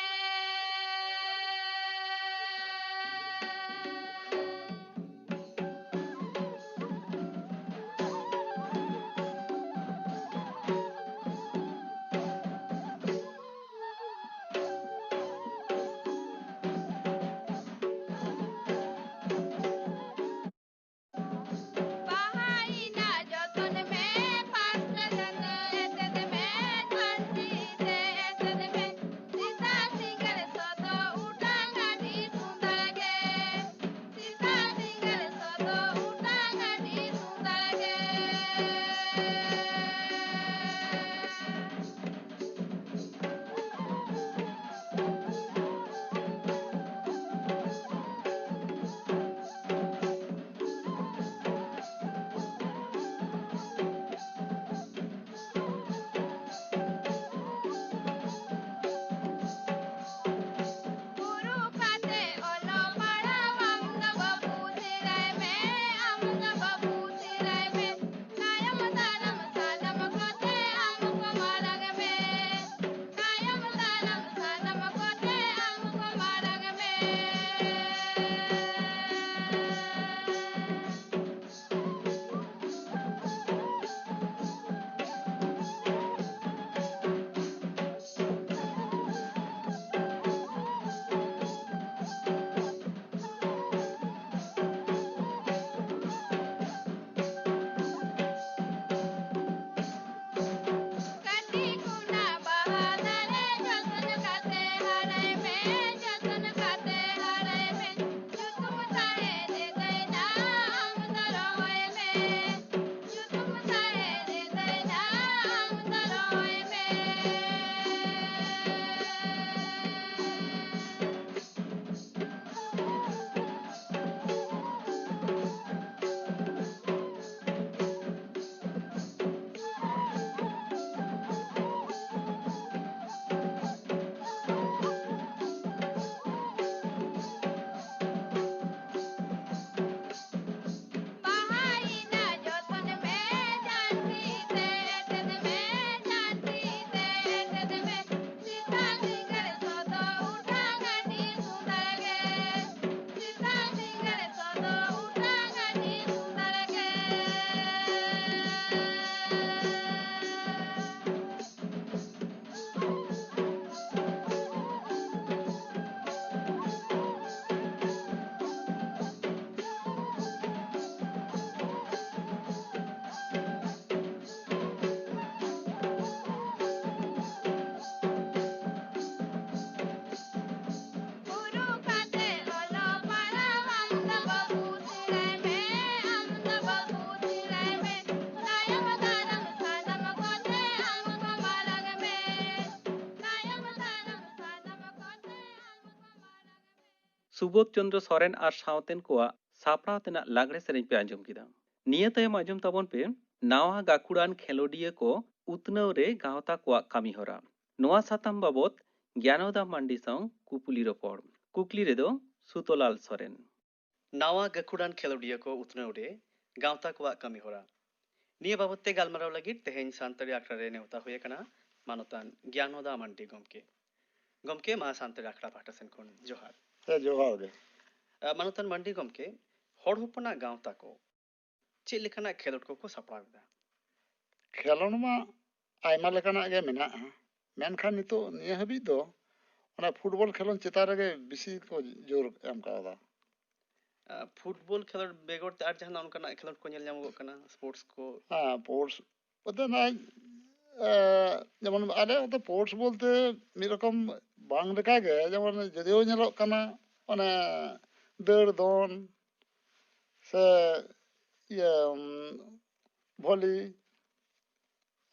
ᱥᱩᱵᱳᱫᱷ ᱪᱚᱸᱫᱽᱨᱚ ᱥᱚᱨᱮᱱ ᱟᱨ ᱥᱟᱶᱛᱮᱱ ᱠᱚᱣᱟᱜ ᱥᱟᱯᱲᱟᱣ ᱛᱮᱱᱟᱜ ᱞᱟᱜᱽᱲᱮ ᱥᱮᱨᱮᱧ ᱯᱮ ᱟᱸᱡᱚᱢ ᱠᱮᱫᱟ᱾ ᱱᱤᱭᱟᱹ ᱛᱟᱭᱚᱢ ᱟᱸᱡᱚᱢ ᱛᱟᱵᱚᱱ ᱯᱮ ᱱᱟᱣᱟ ᱜᱟᱹᱠᱷᱩᱲᱟᱱ ᱠᱷᱮᱞᱳᱰᱤᱭᱟᱹ ᱠᱚ ᱩᱛᱱᱟᱹᱣ ᱨᱮ ᱜᱟᱶᱛᱟ ᱠᱚᱣᱟᱜ ᱠᱟᱹᱢᱤ ᱦᱚᱨᱟ᱾ ᱱᱚᱣᱟ ᱥᱟᱛᱟᱢ ᱵᱟᱵᱚᱛ ᱜᱮᱭᱟᱱᱚᱫᱟ ᱢᱟᱱᱰᱤ ᱥᱟᱶ ᱠᱩᱯᱩᱞᱤ ᱨᱚᱯᱚᱲ᱾ ᱠᱩᱠᱞᱤ ᱨᱮᱫᱚ ᱥᱩᱛᱚᱞᱟᱞ ᱥᱚᱨᱮᱱ᱾ ᱱᱟᱣᱟ ᱜᱟᱹᱠᱷᱩᱲᱟᱱ ᱠᱷᱮᱞᱳᱰᱤᱭᱟᱹ ᱠᱚ ᱩᱛᱱᱟᱹᱣ ᱨᱮ ᱜᱟᱶᱛᱟ ᱠᱚᱣᱟᱜ ᱠᱟᱹᱢᱤ ᱦᱚᱨᱟ᱾ ᱱᱤᱭᱟᱹ ᱵᱟᱵᱚᱛ ᱛᱮ ᱜᱟᱞᱢᱟᱨᱟᱣ ᱞᱟᱹᱜᱤᱫ ᱛᱮᱦᱮᱧ ᱥᱟᱱᱛᱟᱲᱤ ᱟᱠᱷᱲᱟ ᱨᱮ ᱱᱮᱣᱛᱟ ᱦᱩᱭ ᱟᱠᱟᱱᱟ ᱢᱟᱱᱚᱛᱟᱱ ᱜᱮᱭᱟᱱᱚᱫᱟ ᱢᱟᱱᱰᱤ ᱜᱚᱢᱠᱮ᱾ ᱜᱚᱢᱠᱮ, ᱢᱟ ᱥᱟᱱᱛᱟᱲᱤ ᱟᱠᱷᱲᱟ ᱯᱟᱦᱴᱟ ᱥᱮᱱ ᱠᱷᱚᱱ ᱡᱚᱦᱟᱨ᱾ ᱦᱮᱸ, ᱡᱚᱦᱟᱨ ᱜᱮ᱾ ᱟᱨ ᱢᱟᱱᱚᱛᱟᱱ ᱢᱟᱱᱰᱤ ᱜᱚᱢᱠᱮ, ᱦᱚᱲ ᱦᱚᱯᱚᱱᱟᱜ ᱜᱟᱶᱛᱟ ᱠᱚ ᱪᱮᱫ ᱞᱮᱠᱟᱱᱟᱜ ᱠᱷᱮᱞᱳᱰ ᱠᱚᱠᱚ ᱥᱟᱯᱲᱟᱣ ᱮᱫᱟ? ᱠᱷᱮᱞᱳᱰ ᱢᱟ ᱟᱭᱢᱟ ᱞᱮᱠᱟᱱᱟᱜ ᱜᱮ ᱢᱮᱱᱟᱜᱼᱟ, ᱢᱮᱱᱠᱷᱟᱱ ᱱᱤᱛᱚᱜ ᱱᱤᱭᱟᱹ ᱦᱟᱹᱵᱤᱡ ᱫᱚ ᱚᱱᱟ ᱯᱷᱩᱴᱵᱚᱞ ᱠᱷᱮᱞᱳᱰ ᱪᱮᱛᱟᱱ ᱨᱮᱜᱮ ᱵᱮᱥᱤ ᱠᱚ ᱡᱳᱨ ᱮᱢ ᱠᱟᱣᱫᱟ᱾ ᱟᱨ ᱯᱷᱩᱴᱵᱚᱞ ᱠᱷᱮᱞᱳᱰ ᱵᱮᱜᱚᱨ ᱛᱮ ᱟᱨ ᱡᱟᱦᱟᱱᱟᱜ ᱚᱱᱠᱟᱱᱟᱜ ᱠᱷᱮᱞᱳᱰ ᱠᱚ ᱧᱮᱞ ᱧᱟᱢᱚᱜᱚᱜ ᱠᱟᱱᱟ, ᱥᱯᱳᱨᱴᱥ ᱠᱚ? ᱦᱮᱸ, ᱯᱳᱨᱴᱥ ᱵᱚᱞᱛᱮ ᱱᱚᱜᱼᱚᱭ, ᱮ, ᱡᱮᱢᱚᱱ ᱟᱞᱮ ᱚᱱᱛᱮ ᱯᱳᱨᱴᱥ ᱵᱚᱞᱛᱮ ᱢᱤᱫ ᱨᱚᱠᱚᱢ ᱵᱟᱝ ᱞᱮᱠᱟᱜᱮ, ᱡᱮᱢᱚᱱ ᱡᱳᱫᱤᱭᱳ ᱧᱮᱞᱚᱜ ᱠᱟᱱᱟ ᱚᱱᱮ ᱫᱟᱹᱲ ᱫᱚᱱ ᱥᱮ ᱤᱭᱟᱹ, ᱩᱢ, ᱵᱷᱚᱞᱤ,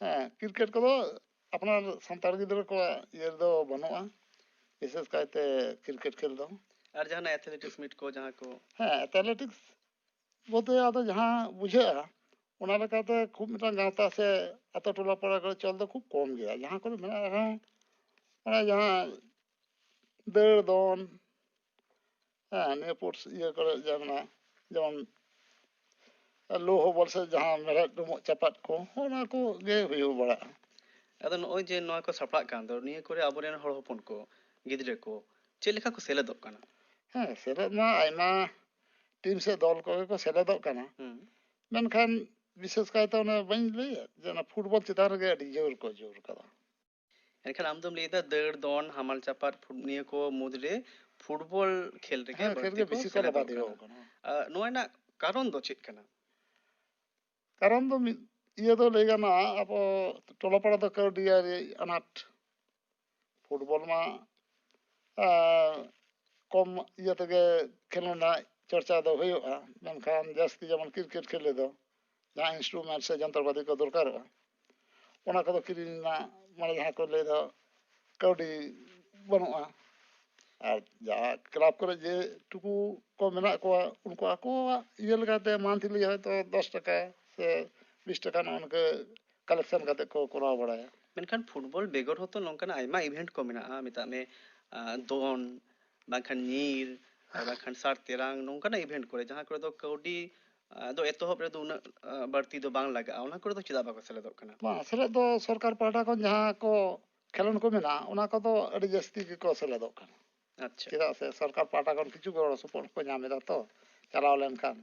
ᱦᱮᱸ, ᱠᱨᱤᱠᱮᱴ ᱠᱚᱫᱚ ᱟᱯᱱᱟᱨ ᱥᱟᱱᱛᱟᱲ ᱜᱤᱫᱽᱨᱟᱹ ᱠᱚᱣᱟᱜ ᱤᱭᱟᱹ ᱨᱮᱫᱚ ᱵᱟᱹᱱᱩᱜᱼᱟ, ᱵᱤᱥᱮᱥ ᱠᱟᱭᱛᱮ ᱠᱨᱤᱠᱮᱴ ᱠᱷᱮᱞ ᱫᱚ᱾ ᱟᱨ ᱡᱟᱦᱟᱱᱟᱜ ᱮᱛᱷᱞᱮᱴᱤᱠᱥ ᱢᱤᱴ ᱠᱚ ᱡᱟᱦᱟᱸ ᱠᱚ? ᱦᱮᱸ, ᱮᱛᱷᱞᱮᱴᱤᱠᱥ ᱵᱚᱞᱛᱮ ᱟᱫᱚ ᱡᱟᱦᱟᱸ ᱵᱩᱡᱷᱟᱹᱜᱼᱟ, ᱚᱱᱟ ᱞᱮᱠᱟᱛᱮ ᱠᱷᱩᱵ ᱢᱤᱫᱴᱟᱝ ᱜᱟᱶᱛᱟ ᱥᱮ ᱟᱛᱳ ᱴᱚᱞᱟ ᱯᱟᱲᱟ ᱠᱚᱨᱮ ᱪᱚᱞ ᱫᱚ ᱠᱷᱩᱵ ᱠᱚᱢ ᱜᱮᱭᱟ᱾ ᱡᱟᱦᱟᱸ ᱠᱚᱨᱮ ᱢᱮᱱᱟᱜ ᱨᱮᱦᱚᱸ, ᱚᱱᱟ ᱡᱟᱦᱟᱸ ᱫᱟᱹᱲ ᱫᱚᱱ, ᱦᱮᱸ, ᱱᱤᱭᱟᱹ ᱯᱳᱨᱴᱥ ᱤᱭᱟᱹ ᱠᱚᱨᱮ ᱡᱟᱦᱟᱸ ᱢᱮᱱᱟᱜᱼᱟ, ᱡᱮᱢᱚᱱ ᱞᱳᱦᱚ ᱵᱚᱞ ᱥᱮ ᱡᱟᱦᱟᱸ ᱢᱮᱲᱦᱮᱫ ᱰᱩᱢᱵᱩᱜ ᱪᱟᱯᱟᱫ ᱠᱚ, ᱚᱱᱟ ᱠᱚᱜᱮ ᱦᱩᱭᱩᱜ ᱵᱟᱲᱟᱜᱼᱟ᱾ ᱟᱫᱚ ᱱᱚᱜᱼᱚᱭ ᱡᱮ ᱱᱚᱣᱟ ᱠᱚ ᱥᱟᱯᱲᱟᱜ ᱠᱟᱱ ᱫᱚ, ᱱᱤᱭᱟᱹ ᱠᱚᱨᱮ ᱟᱵᱚᱨᱮᱱ ᱦᱚᱲ ᱦᱚᱯᱚᱱ ᱠᱚ, ᱜᱤᱫᱽᱨᱟᱹ ᱠᱚ ᱪᱮᱫ ᱞᱮᱠᱟ ᱠᱚ ᱥᱮᱞᱮᱫᱚᱜ ᱠᱟᱱᱟ? ᱦᱮᱸ, ᱥᱮᱞᱮᱫ ᱢᱟ ᱟᱭᱢᱟ ᱴᱤᱢ ᱥᱮ ᱫᱚᱞ ᱠᱚᱜᱮ ᱠᱚ ᱥᱮᱞᱮᱫᱚᱜ ᱠᱟᱱᱟ᱾ ᱦᱩᱸ᱾ ᱢᱮᱱᱠᱷᱟᱱ ᱵᱤᱥᱮᱥ ᱠᱟᱭᱛᱮ ᱚᱱᱮ ᱵᱟᱹᱧ ᱞᱟᱹᱭᱟ ᱡᱮ ᱚᱱᱟ ᱯᱷᱩᱴᱵᱚᱞ ᱪᱮᱛᱟᱱ ᱨᱮᱜᱮ ᱟᱹᱰᱤ ᱡᱳᱨ ᱠᱚ ᱡᱳᱨ ᱠᱟᱫᱟ᱾ ᱮᱱᱠᱷᱟᱱ ᱟᱢ ᱫᱚᱢ ᱞᱟᱹᱭᱮᱫᱟ ᱫᱟᱹᱲ, ᱫᱚᱱ, ᱦᱟᱢᱟᱞ ᱪᱟᱯᱟᱫ, ᱯᱷᱩ-, ᱱᱤᱭᱟᱹ ᱠᱚ ᱢᱩᱫᱽᱨᱮ ᱯᱷᱩᱴᱵᱚᱞ ᱠᱷᱮᱞ ᱨᱮᱜᱮ ᱦᱮᱸ, ᱠᱷᱮᱞ ᱵᱟᱹᱲᱛᱤ ᱜᱮ ᱠᱚ ᱵᱮᱥᱤ ᱠᱚ ᱥᱮᱞᱮᱫᱚᱜ ᱞᱟᱵᱟᱫ ᱠᱟᱱᱟ᱾ ᱠᱟᱱᱟ᱾ ᱟᱨ ᱱᱚᱣᱟ ᱨᱮᱱᱟᱜ ᱠᱟᱨᱚᱱ ᱫᱚ ᱪᱮᱫ ᱠᱟᱱᱟ? ᱠᱟᱨᱚᱱ ᱫᱚ ᱢᱤᱫ ᱤᱭᱟᱹ ᱫᱚ ᱞᱟᱹᱭ ᱜᱟᱱᱚᱜᱼᱟ, ᱟᱵᱚ ᱴᱚᱞᱟ ᱯᱟᱲᱟ ᱫᱚ ᱠᱟᱹᱣᱰᱤ ᱟᱹᱨᱤ ᱟᱱᱟᱴ᱾ ᱯᱷᱩᱴᱵᱚᱞ ᱢᱟ, ᱟᱨ, ᱠᱚᱢ ᱤᱭᱟᱹ ᱛᱮᱜᱮ ᱠᱷᱮᱞᱳᱰ ᱨᱮᱱᱟᱜ ᱪᱚᱨᱪᱟ ᱫᱚ ᱦᱩᱭᱩᱜᱼᱟ, ᱢᱮᱱᱠᱷᱟᱱ ᱡᱟᱹᱥᱛᱤ ᱡᱮᱢᱚᱱ ᱠᱨᱤᱠᱮᱴ ᱠᱷᱮᱞ ᱨᱮᱫᱚ ᱡᱟᱦᱟᱸ ᱤᱱᱥᱴᱨᱩᱢᱮᱱᱴ ᱥᱮ ᱡᱚᱱᱛᱨᱚᱯᱟᱛᱤ ᱠᱚ ᱫᱚᱨᱠᱟᱨᱚᱜᱼᱟ, ᱚᱱᱟ ᱠᱚᱫᱚ ᱠᱤᱨᱤᱧ ᱨᱮᱱᱟᱜ, ᱢᱟᱱᱮ, ᱡᱟᱦᱟᱸ ᱠᱚ ᱞᱟᱹᱭ ᱫᱚ ᱠᱟᱹᱣᱰᱤ ᱵᱟᱹᱱᱩᱜᱼᱟ᱾ ᱟᱨ ᱡᱟᱦᱟᱸ ᱠᱞᱟᱵᱽ ᱠᱚᱨᱮ ᱡᱮ ᱴᱩᱠᱩ ᱠᱚ ᱢᱮᱱᱟᱜ ᱠᱚᱣᱟ, ᱩᱱᱠᱩ ᱟᱠᱚᱣᱟᱜ ᱤᱭᱟᱹ ᱞᱮᱠᱟᱛᱮ ᱢᱟᱱᱛᱷᱞᱤ ᱦᱚᱭᱛᱳ ᱫᱚᱥ ᱴᱟᱠᱟ ᱥᱮ ᱵᱤᱥ ᱴᱟᱠᱟ ᱱᱚᱜᱼᱚ ᱱᱚᱝᱠᱟ ᱠᱟᱞᱮᱠᱥᱚᱱ ᱠᱟᱛᱮ ᱠᱚ ᱠᱚᱨᱟᱣ ᱵᱟᱲᱟᱭᱟ᱾ ᱢᱮᱱᱠᱷᱟᱱ ᱯᱷᱩᱴᱵᱚᱞ ᱵᱮᱜᱚᱨ ᱦᱚᱸᱛᱚ ᱱᱚᱝᱠᱟᱱᱟᱜ ᱟᱭᱢᱟ ᱤᱵᱷᱮᱱᱴ ᱠᱚ ᱢᱮᱱᱟᱜᱼᱟ, ᱢᱮᱛᱟᱜ ᱢᱮ, ᱟᱸ, ᱫᱚᱱ, ᱟᱨ ᱵᱟᱝᱠᱷᱟᱱ ᱧᱤᱨ, ᱟᱨ ᱵᱟᱝᱠᱷᱟᱱ ᱥᱟᱨ ᱛᱮᱨᱟᱝ, ᱱᱚᱝᱠᱟᱱᱟᱜ ᱤᱵᱷᱮᱱᱴ ᱠᱚᱨᱮ, ᱡᱟᱦᱟᱸ ᱠᱚᱨᱮ ᱫᱚ ᱠᱟᱹᱣᱰᱤ, ᱟᱸ, ᱫᱚ ᱮᱛᱚᱦᱚᱵ ᱨᱮᱫᱚ ᱩᱱᱟᱹᱜ, ᱟᱸ, ᱵᱟᱹᱲᱛᱤ ᱫᱚ ᱵᱟᱝ ᱞᱟᱜᱟᱜᱼᱟ, ᱚᱱᱟ ᱠᱚᱨᱮ ᱫᱚ ᱪᱮᱫᱟᱜ ᱵᱟᱠᱚ ᱥᱮᱞᱮᱫᱚᱜ ᱠᱟᱱᱟ? ᱵᱟᱝ, ᱥᱮᱞᱮᱫ ᱫᱚ ᱥᱚᱨᱠᱟᱨ ᱯᱟᱦᱴᱟ ᱠᱷᱚᱱ ᱡᱟᱦᱟᱸ ᱠᱚ ᱠᱷᱮᱞᱳᱸᱰ ᱠᱚ ᱢᱮᱱᱟᱜᱼᱟ, ᱚᱱᱟ ᱠᱚᱫᱚ ᱟᱹᱰᱤ ᱡᱟᱹᱥᱛᱤ ᱜᱮᱠᱚ ᱥᱮᱞᱮᱫᱚᱜ ᱠᱟᱱᱟ᱾ ᱟᱪᱪᱷᱟ᱾ ᱪᱮᱫᱟᱜ ᱥᱮ ᱥᱚᱨᱠᱟᱨ ᱯᱟᱦᱴᱟ ᱠᱷᱚᱱ ᱠᱤᱪᱷᱩ ᱜᱚᱲᱚ ᱥᱚᱯᱚᱦᱚᱫ ᱠᱚ ᱧᱟᱢ ᱮᱫᱟ ᱛᱚ, ᱪᱟᱞᱟᱣ ᱞᱮᱱᱠᱷᱟᱱ᱾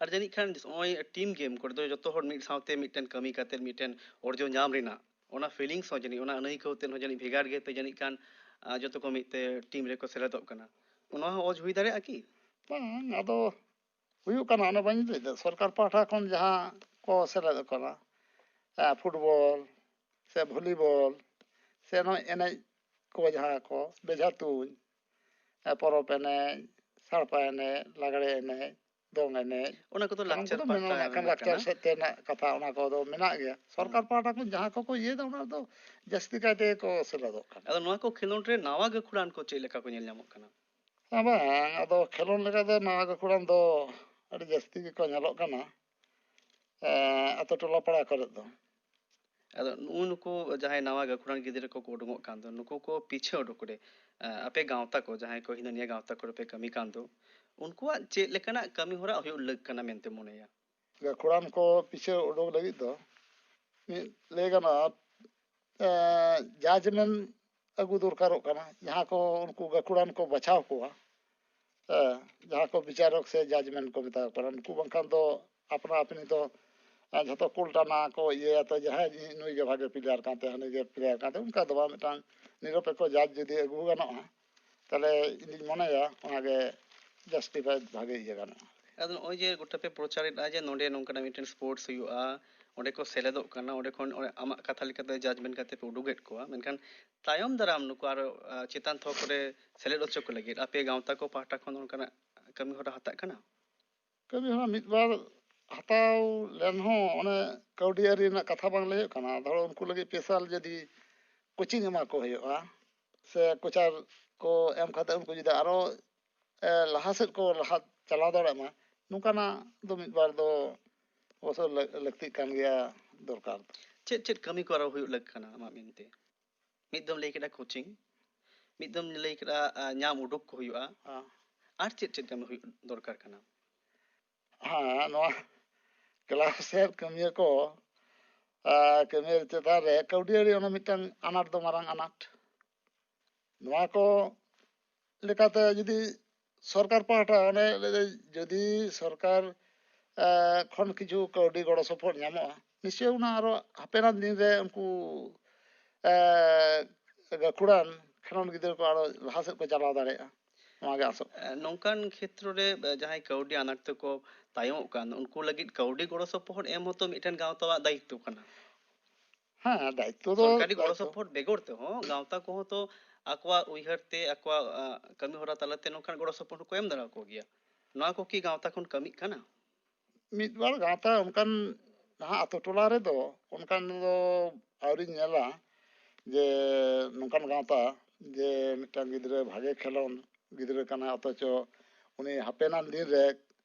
ᱟᱨ ᱡᱟᱹᱱᱤᱡ ᱠᱷᱟᱱ ᱱᱚᱜᱼᱚᱭ ᱴᱤᱢ ᱜᱮᱢ ᱠᱚᱨᱮ ᱫᱚ ᱡᱚᱛᱚ ᱦᱚᱲ ᱢᱤᱫ ᱥᱟᱶᱛᱮ ᱢᱤᱫᱴᱮᱱ ᱠᱟᱹᱢᱤ ᱠᱟᱛᱮ ᱢᱤᱫᱴᱮᱱ ᱚᱨᱡᱚ ᱧᱟᱢ ᱨᱮᱱᱟᱜ ᱚᱱᱟ ᱯᱷᱤᱞᱤᱝᱥ ᱦᱚᱸ ᱡᱟᱹᱱᱤᱡ, ᱚᱱᱟ ᱟᱹᱱᱟᱹᱭᱠᱟᱹᱣ ᱛᱮᱫ ᱦᱚᱸ ᱡᱟᱹᱱᱤᱡ ᱵᱷᱮᱜᱟᱨ ᱜᱮ, ᱛᱮ ᱡᱟᱹᱱᱤᱡ ᱠᱷᱟᱱ, ᱟᱸ, ᱡᱚᱛᱚ ᱠᱚ ᱢᱤᱫ ᱛᱮ ᱴᱤᱢ ᱨᱮᱠᱚ ᱥᱮᱞᱮᱫᱚᱜ ᱠᱟᱱᱟ᱾ ᱚᱱᱟ ᱦᱚᱸ ᱚᱡᱽ ᱦᱩᱭ ᱫᱟᱲᱮᱭᱟᱜᱼᱟ ᱠᱤ? ᱵᱟᱝ, ᱟᱫᱚ ᱦᱩᱭᱩᱜ ᱠᱟᱱᱟ, ᱚᱱᱟ ᱵᱟᱹᱧ ᱞᱟᱹᱭᱫᱟ, ᱥᱚᱨᱠᱟᱨ ᱯᱟᱦᱴᱟ ᱠᱷᱚᱱ ᱡᱟᱦᱟᱸ ᱠᱚ ᱥᱮᱞᱮᱫᱚᱜ ᱠᱟᱱᱟ, ᱮ, ᱯᱷᱩᱴᱵᱚᱞ ᱥᱮ ᱵᱷᱚᱞᱤᱵᱚᱞ ᱥᱮ ᱱᱚᱜᱼᱚᱭ ᱮᱱᱮᱡ ᱠᱚ, ᱡᱟᱦᱟᱸ ᱠᱚ ᱵᱮᱡᱷᱟ ᱛᱩᱧ, ᱮ, ᱯᱚᱨᱚᱵᱽ ᱮᱱᱮᱡ, ᱥᱟᱲᱯᱟ ᱮᱱᱮᱡ, ᱞᱟᱜᱽᱲᱮ ᱮᱱᱮᱡ, ᱫᱚᱝ ᱮᱱᱮᱡ, ᱚᱱᱟ ᱠᱚᱫᱚ ᱥᱟᱱᱟᱢ ᱞᱟᱠᱪᱟᱨ ᱠᱚᱫᱚ ᱯᱟᱦᱴᱟ ᱢᱮᱱᱟᱜᱼᱟ, ᱱᱟᱜ ᱠᱷᱟᱱ ᱨᱮᱱᱟᱜ ᱞᱟᱠᱪᱟᱨ ᱠᱟᱱᱟ᱾ ᱥᱮᱫ ᱛᱮ ᱨᱮᱱᱟᱜ ᱠᱟᱛᱷᱟ, ᱚᱱᱟ ᱠᱚᱫᱚ ᱢᱮᱱᱟᱜ ᱜᱮᱭᱟ᱾ ᱥᱚᱨᱠᱟᱨ ᱦᱩᱸ᱾ ᱯᱟᱦᱴᱟ ᱠᱷᱚᱱ ᱡᱟᱦᱟᱸ ᱠᱚᱠᱚ ᱤᱭᱟᱹᱭᱮᱫᱟ, ᱚᱱᱟ ᱨᱮᱫᱚ ᱡᱟᱹᱥᱛᱤ ᱠᱟᱭ ᱛᱮᱜᱮ ᱠᱚ ᱥᱮᱞᱮᱫᱚᱜ ᱠᱟᱱᱟ᱾ ᱟᱫᱚ ᱱᱚᱣᱟ ᱠᱚ ᱠᱷᱮᱞᱳᱸᱰ ᱨᱮ ᱱᱟᱣᱟ ᱜᱟᱹᱠᱷᱩᱲᱟᱱ ᱠᱚ ᱪᱮᱫ ᱞᱮᱠᱟ ᱠᱚ ᱧᱮᱞ ᱧᱟᱢᱚᱜ ᱠᱟᱱᱟ? ᱦᱮᱸ, ᱵᱟᱝ, ᱟᱫᱚ ᱠᱷᱮᱞᱳᱸᱰ ᱞᱮᱠᱟ ᱫᱚ ᱱᱟᱣᱟ ᱜᱟᱹᱠᱷᱩᱲᱟᱱ ᱫᱚ ᱟᱹᱰᱤ ᱡᱟᱹᱥᱛᱤ ᱜᱮᱠᱚ ᱧᱮᱞᱚᱜ ᱠᱟᱱᱟ, ᱮᱸ, ᱟᱛᱳ ᱴᱚᱞᱟ ᱯᱟᱲᱟ ᱠᱚᱨᱮ ᱫᱚ᱾ ᱟᱫᱚ ᱱᱩᱜᱼᱩ ᱱᱩᱠᱩ ᱡᱟᱦᱟᱸᱭ ᱱᱟᱣᱟ ᱜᱟᱹᱠᱷᱩᱲᱟᱱ ᱜᱤᱫᱽᱨᱟᱹ ᱠᱚᱠᱚ ᱩᱰᱩᱝᱚᱜ ᱠᱟᱱ ᱫᱚ, ᱱᱩᱠᱩ ᱠᱚ ᱯᱤᱪᱷᱟᱹ ᱩᱰᱩᱠ ᱨᱮ, ᱮᱸ, ᱟᱯᱮ ᱜᱟᱶᱛᱟ ᱠᱚ, ᱡᱟᱦᱟᱸᱭ ᱠᱚ ᱦᱤᱱᱟᱹ ᱱᱤᱭᱟᱹ ᱜᱟᱶᱛᱟ ᱠᱚᱨᱮ ᱯᱮ ᱠᱟᱹᱢᱤ ᱠᱟᱱ ᱫᱚ, ᱩᱱᱠᱩᱣᱟᱜ ᱪᱮᱫ ᱞᱮᱠᱟᱱᱟᱜ ᱠᱟᱹᱢᱤ ᱦᱚᱨᱟ ᱦᱩᱭᱩᱜ ᱞᱟᱹᱠ ᱠᱟᱱᱟ ᱢᱮᱱᱛᱮ ᱢᱚᱱᱮᱭᱟ? ᱜᱟᱹᱠᱷᱩᱲᱟᱱ ᱠᱚ ᱯᱤᱪᱷᱟᱹ ᱩᱰᱩᱠ ᱞᱟᱹᱜᱤᱫ ᱫᱚ ᱢᱤᱫ ᱞᱟᱹᱭ ᱜᱟᱱᱚᱜᱼᱟ, ᱮᱸ, ᱡᱟᱡᱽᱢᱮᱱ ᱟᱹᱜᱩ ᱫᱚᱨᱠᱟᱨᱚᱜ ᱠᱟᱱᱟ, ᱡᱟᱦᱟᱸ ᱠᱚ ᱩᱱᱠᱩ ᱜᱟᱹᱠᱷᱩᱲᱟᱱ ᱠᱚ ᱵᱟᱪᱷᱟᱣ ᱠᱚᱣᱟ, ᱦᱮᱸ, ᱡᱟᱦᱟᱸ ᱠᱚ ᱵᱤᱪᱟᱨᱚᱠ ᱥᱮ ᱡᱟᱡᱽᱢᱮᱱ ᱠᱚ ᱢᱮᱛᱟ ᱠᱚ ᱠᱟᱱᱟ, ᱩᱱᱠᱩ ᱵᱟᱝᱠᱷᱟᱱ ᱫᱚ ᱟᱯᱱᱟ ᱟᱯᱱᱤ ᱫᱚ, ᱮᱸ, ᱡᱷᱚᱛᱚ ᱠᱩᱞᱴᱟᱱᱟ ᱠᱚ ᱤᱭᱟᱹᱭᱟ ᱛᱚ, ᱡᱟᱦᱟᱸᱭ ᱱᱩᱭ ᱜᱮ ᱵᱷᱟᱜᱮ ᱯᱞᱮᱭᱟᱨ ᱠᱟᱱ ᱛᱟᱭᱟ, ᱦᱟᱹᱱᱤ ᱜᱮ ᱯᱞᱮᱭᱟᱨ ᱠᱟᱱ ᱛᱟᱭᱟ, ᱚᱱᱠᱟ ᱫᱚ ᱵᱟᱝ, ᱢᱤᱫᱴᱟᱝ ᱱᱤᱨᱚᱯᱮᱠᱠᱷᱚ ᱡᱟᱡᱽ ᱡᱩᱫᱤ ᱟᱹᱜᱩ ᱜᱟᱱᱚᱜᱼᱟ, ᱛᱟᱦᱞᱮ ᱤᱧ ᱫᱩᱧ ᱢᱚᱱᱮᱭᱟ ᱚᱱᱟᱜᱮ ᱡᱟᱥᱴᱤᱯᱷᱟᱭ ᱵᱷᱟᱜᱮ ᱤᱭᱟᱹ ᱜᱟᱱᱚᱜᱼᱟ᱾ ᱟᱫᱚ ᱱᱚᱜᱼᱚᱭ ᱡᱮ ᱜᱚᱴᱟ ᱯᱮ ᱯᱨᱚᱪᱟᱨᱮᱫᱼᱟ ᱡᱮ ᱱᱚᱰᱮ ᱱᱚᱝᱠᱟᱱᱟᱜ ᱢᱤᱫᱴᱮᱱ ᱥᱯᱳᱨᱴᱥ ᱦᱩᱭᱩᱜᱼᱟ, ᱚᱸᱰᱮ ᱠᱚ ᱥᱮᱞᱮᱫᱚᱜ ᱠᱟᱱᱟ, ᱚᱸᱰᱮ ᱠᱷᱚᱱ ᱚᱸᱰᱮ ᱟᱢᱟᱜ ᱠᱟᱛᱷᱟ ᱞᱮᱠᱟᱛᱮ ᱡᱟᱡᱽᱢᱮᱱᱴ ᱠᱟᱛᱮ ᱯᱮ ᱩᱰᱩᱠᱮᱫ ᱠᱚᱣᱟ, ᱢᱮᱱᱠᱷᱟᱱ ᱛᱟᱭᱚᱢ ᱫᱟᱨᱟᱢ ᱱᱩᱠᱩ ᱟᱨᱚ, ᱟ, ᱪᱮᱛᱟᱱ ᱛᱷᱚᱠ ᱨᱮ ᱥᱮᱞᱮᱫ ᱦᱚᱪᱚ ᱠᱚ ᱞᱟᱹᱜᱤᱫ ᱟᱯᱮ ᱜᱟᱶᱛᱟ ᱠᱚ ᱯᱟᱦᱴᱟ ᱠᱷᱚᱱ ᱚᱱᱠᱟᱱᱟᱜ ᱠᱟᱹᱢᱤ ᱦᱚᱨᱟ ᱦᱟᱛᱟᱜ ᱠᱟᱱᱟ? ᱠᱟᱹᱢᱤ ᱦᱚᱨᱟ ᱢᱤᱫ ᱵᱟᱨ ᱦᱟᱛᱟᱣ ᱞᱮᱱ ᱦᱚᱸ ᱚᱱᱮ ᱠᱟᱹᱣᱰᱤ ᱟᱹᱨᱤ ᱨᱮᱱᱟᱜ ᱠᱟᱛᱷᱟ ᱵᱟᱝ ᱞᱟᱹᱭᱚᱜ ᱠᱟᱱᱟ᱾ ᱫᱷᱚᱨᱚ ᱩᱱᱠᱩ ᱞᱟᱹᱜᱤᱫ ᱥᱯᱮᱥᱟᱞ ᱡᱩᱫᱤ ᱠᱳᱪᱤᱝ ᱮᱢᱟ ᱠᱚ ᱦᱩᱭᱩᱜᱼᱟ, ᱥᱮ ᱠᱳᱪᱟᱨ ᱠᱚ ᱮᱢ ᱠᱟᱛᱮ ᱩᱱᱠᱩ ᱡᱩᱫᱤ ᱟᱨᱚ, ᱮ, ᱞᱟᱦᱟ ᱥᱮᱫ ᱠᱚ ᱞᱟᱦᱟ ᱪᱟᱞᱟᱣ ᱫᱟᱲᱮᱭᱟᱜ ᱢᱟ, ᱱᱚᱝᱠᱟᱱᱟᱜ ᱫᱚ ᱢᱤᱫ ᱵᱟᱨ ᱫᱚ ᱚᱵᱚᱥᱥᱳᱭ ᱞᱟᱹ-, ᱞᱟᱹᱠᱛᱤᱜ ᱠᱟᱱ ᱜᱮᱭᱟ, ᱫᱚᱨᱠᱟᱨ᱾ ᱪᱮᱫ ᱪᱮᱫ ᱠᱟᱹᱢᱤ ᱠᱚ ᱟᱨᱚ ᱦᱩᱭᱩᱜ ᱞᱟᱹᱠ ᱠᱟᱱᱟ ᱟᱢᱟᱜ ᱢᱮᱱᱛᱮ? ᱢᱤᱫ ᱫᱚᱢ ᱞᱟᱹᱭ ᱠᱮᱫᱟ ᱠᱳᱪᱤᱝ, ᱢᱤᱫ ᱫᱚᱢ ᱞᱟᱹᱭ ᱠᱮᱫᱟ, ᱟ, ᱧᱟᱢ ᱩᱰᱩᱠ ᱠᱚ ᱦᱩᱭᱩᱜᱼᱟ᱾ ᱦᱮᱸ᱾ ᱟᱨ ᱪᱮᱫ ᱪᱮᱫ ᱠᱟᱹᱢᱤ ᱦᱩᱭᱩᱜ ᱫᱚᱨᱠᱟᱨ ᱠᱟᱱᱟ? ᱦᱮᱸ, ᱱᱚᱣᱟ ᱠᱞᱟᱵᱽ ᱥᱮᱫ ᱠᱟᱹᱢᱤᱭᱟᱹ ᱠᱚ, ᱟ, ᱠᱟᱹᱢᱤᱭᱟᱹ ᱪᱮᱛᱟᱱ ᱨᱮ ᱠᱟᱹᱣᱰᱤ ᱟᱹᱨᱤ ᱚᱱᱟ ᱢᱤᱫᱴᱟᱝ ᱟᱱᱟᱴ ᱫᱚ ᱢᱟᱨᱟᱝ ᱟᱱᱟᱴ᱾ ᱱᱚᱣᱟ ᱠᱚ ᱞᱮᱠᱟᱛᱮ ᱡᱩᱫᱤ ᱥᱚᱨᱠᱟᱨ ᱯᱟᱦᱴᱟ ᱚᱱᱮ ᱡᱩᱫᱤ ᱥᱚᱨᱠᱟᱨ, ᱮ, ᱠᱷᱚᱱ ᱠᱤᱪᱷᱩ ᱠᱟᱹᱣᱰᱤ ᱜᱚᱲᱚ ᱥᱚᱯᱚᱦᱚᱫ ᱧᱟᱢᱚᱜᱼᱟ, ᱱᱤᱥᱪᱚᱭ ᱚᱱᱟ ᱟᱨᱚ ᱦᱟᱯᱮᱱᱟᱜ ᱫᱤᱱ ᱨᱮ ᱩᱱᱠᱩ, ᱮ, ᱜᱟᱹᱠᱷᱩᱲᱟᱱ ᱠᱷᱮᱞᱳᱰ ᱜᱤᱫᱽᱨᱟᱹ ᱠᱚ ᱟᱨᱚ ᱞᱟᱦᱟ ᱥᱮᱫ ᱠᱚ ᱪᱟᱞᱟᱣ ᱫᱟᱲᱮᱭᱟᱜᱼᱟ, ᱱᱚᱣᱟ ᱜᱮ ᱟᱥᱚᱜ᱾ ᱮ, ᱱᱚᱝᱠᱟᱱ ᱠᱷᱮᱛᱨᱚ ᱨᱮ, ᱮ, ᱡᱟᱦᱟᱸᱭ ᱠᱟᱹᱣᱰᱤ ᱟᱱᱟᱴ ᱛᱮᱠᱚ ᱛᱟᱭᱚᱢᱚᱜ ᱠᱟᱱ, ᱩᱱᱠᱩ ᱞᱟᱹᱜᱤᱫ ᱠᱟᱹᱣᱰᱤ ᱜᱚᱲᱚ ᱥᱚᱯᱚᱦᱚᱫ ᱮᱢ ᱦᱚᱸᱛᱚ ᱢᱤᱫᱴᱮᱱ ᱜᱟᱶᱛᱟᱣᱟᱜ ᱫᱟᱭᱤᱛᱛᱚ ᱠᱟᱱᱟ᱾ ᱦᱮᱸ, ᱫᱟᱭᱤᱛᱛᱚ ᱫᱚ ᱥᱚᱨᱠᱟᱨᱤ ᱜᱚᱲᱚ ᱫᱟᱭᱤᱛᱛᱚ᱾ ᱥᱚᱯᱚᱦᱚᱫ ᱵᱮᱜᱚᱨ ᱛᱮᱦᱚᱸ ᱜᱟᱶᱛᱟ ᱠᱚᱦᱚᱸ ᱛᱚ ᱟᱠᱚᱣᱟᱜ ᱩᱭᱦᱟᱹᱨ ᱛᱮ, ᱟᱠᱚᱣᱟᱜ, ᱟ, ᱠᱟᱹᱢᱤ ᱦᱚᱨᱟ ᱛᱟᱞᱟᱛᱮ ᱱᱚᱝᱠᱟᱱ ᱜᱚᱲᱚ ᱥᱚᱯᱚᱦᱚᱫ ᱠᱚ ᱮᱢ ᱫᱟᱲᱮ ᱟᱠᱚ ᱜᱮᱭᱟ᱾ ᱱᱚᱣᱟ ᱠᱚ ᱠᱤ ᱜᱟᱶᱛᱟ ᱠᱷᱚᱱ ᱠᱟᱹᱢᱤᱜ ᱠᱟᱱᱟ? ᱢᱤᱫ ᱵᱟᱨ ᱜᱟᱶᱛᱟ ᱚᱱᱠᱟᱱ ᱡᱟᱦᱟᱸ ᱟᱛᱳ ᱴᱚᱞᱟ ᱨᱮᱫᱚ ᱚᱱᱠᱟᱱ ᱫᱚ ᱟᱹᱣᱨᱤᱧ ᱧᱮᱞᱟ ᱡᱮ ᱱᱚᱝᱠᱟᱱ ᱜᱟᱶᱛᱟ ᱡᱮ ᱢᱤᱫᱴᱟᱝ ᱜᱤᱫᱽᱨᱟᱹ ᱵᱷᱟᱜᱮ ᱠᱷᱮᱞᱳᱱᱰ ᱜᱤᱫᱽᱨᱟᱹ ᱠᱟᱱᱟᱭ, ᱚᱛᱷᱚᱪᱚ ᱩᱱᱤ ᱦᱟᱯᱮᱱᱟᱜ ᱫᱤᱱ ᱨᱮ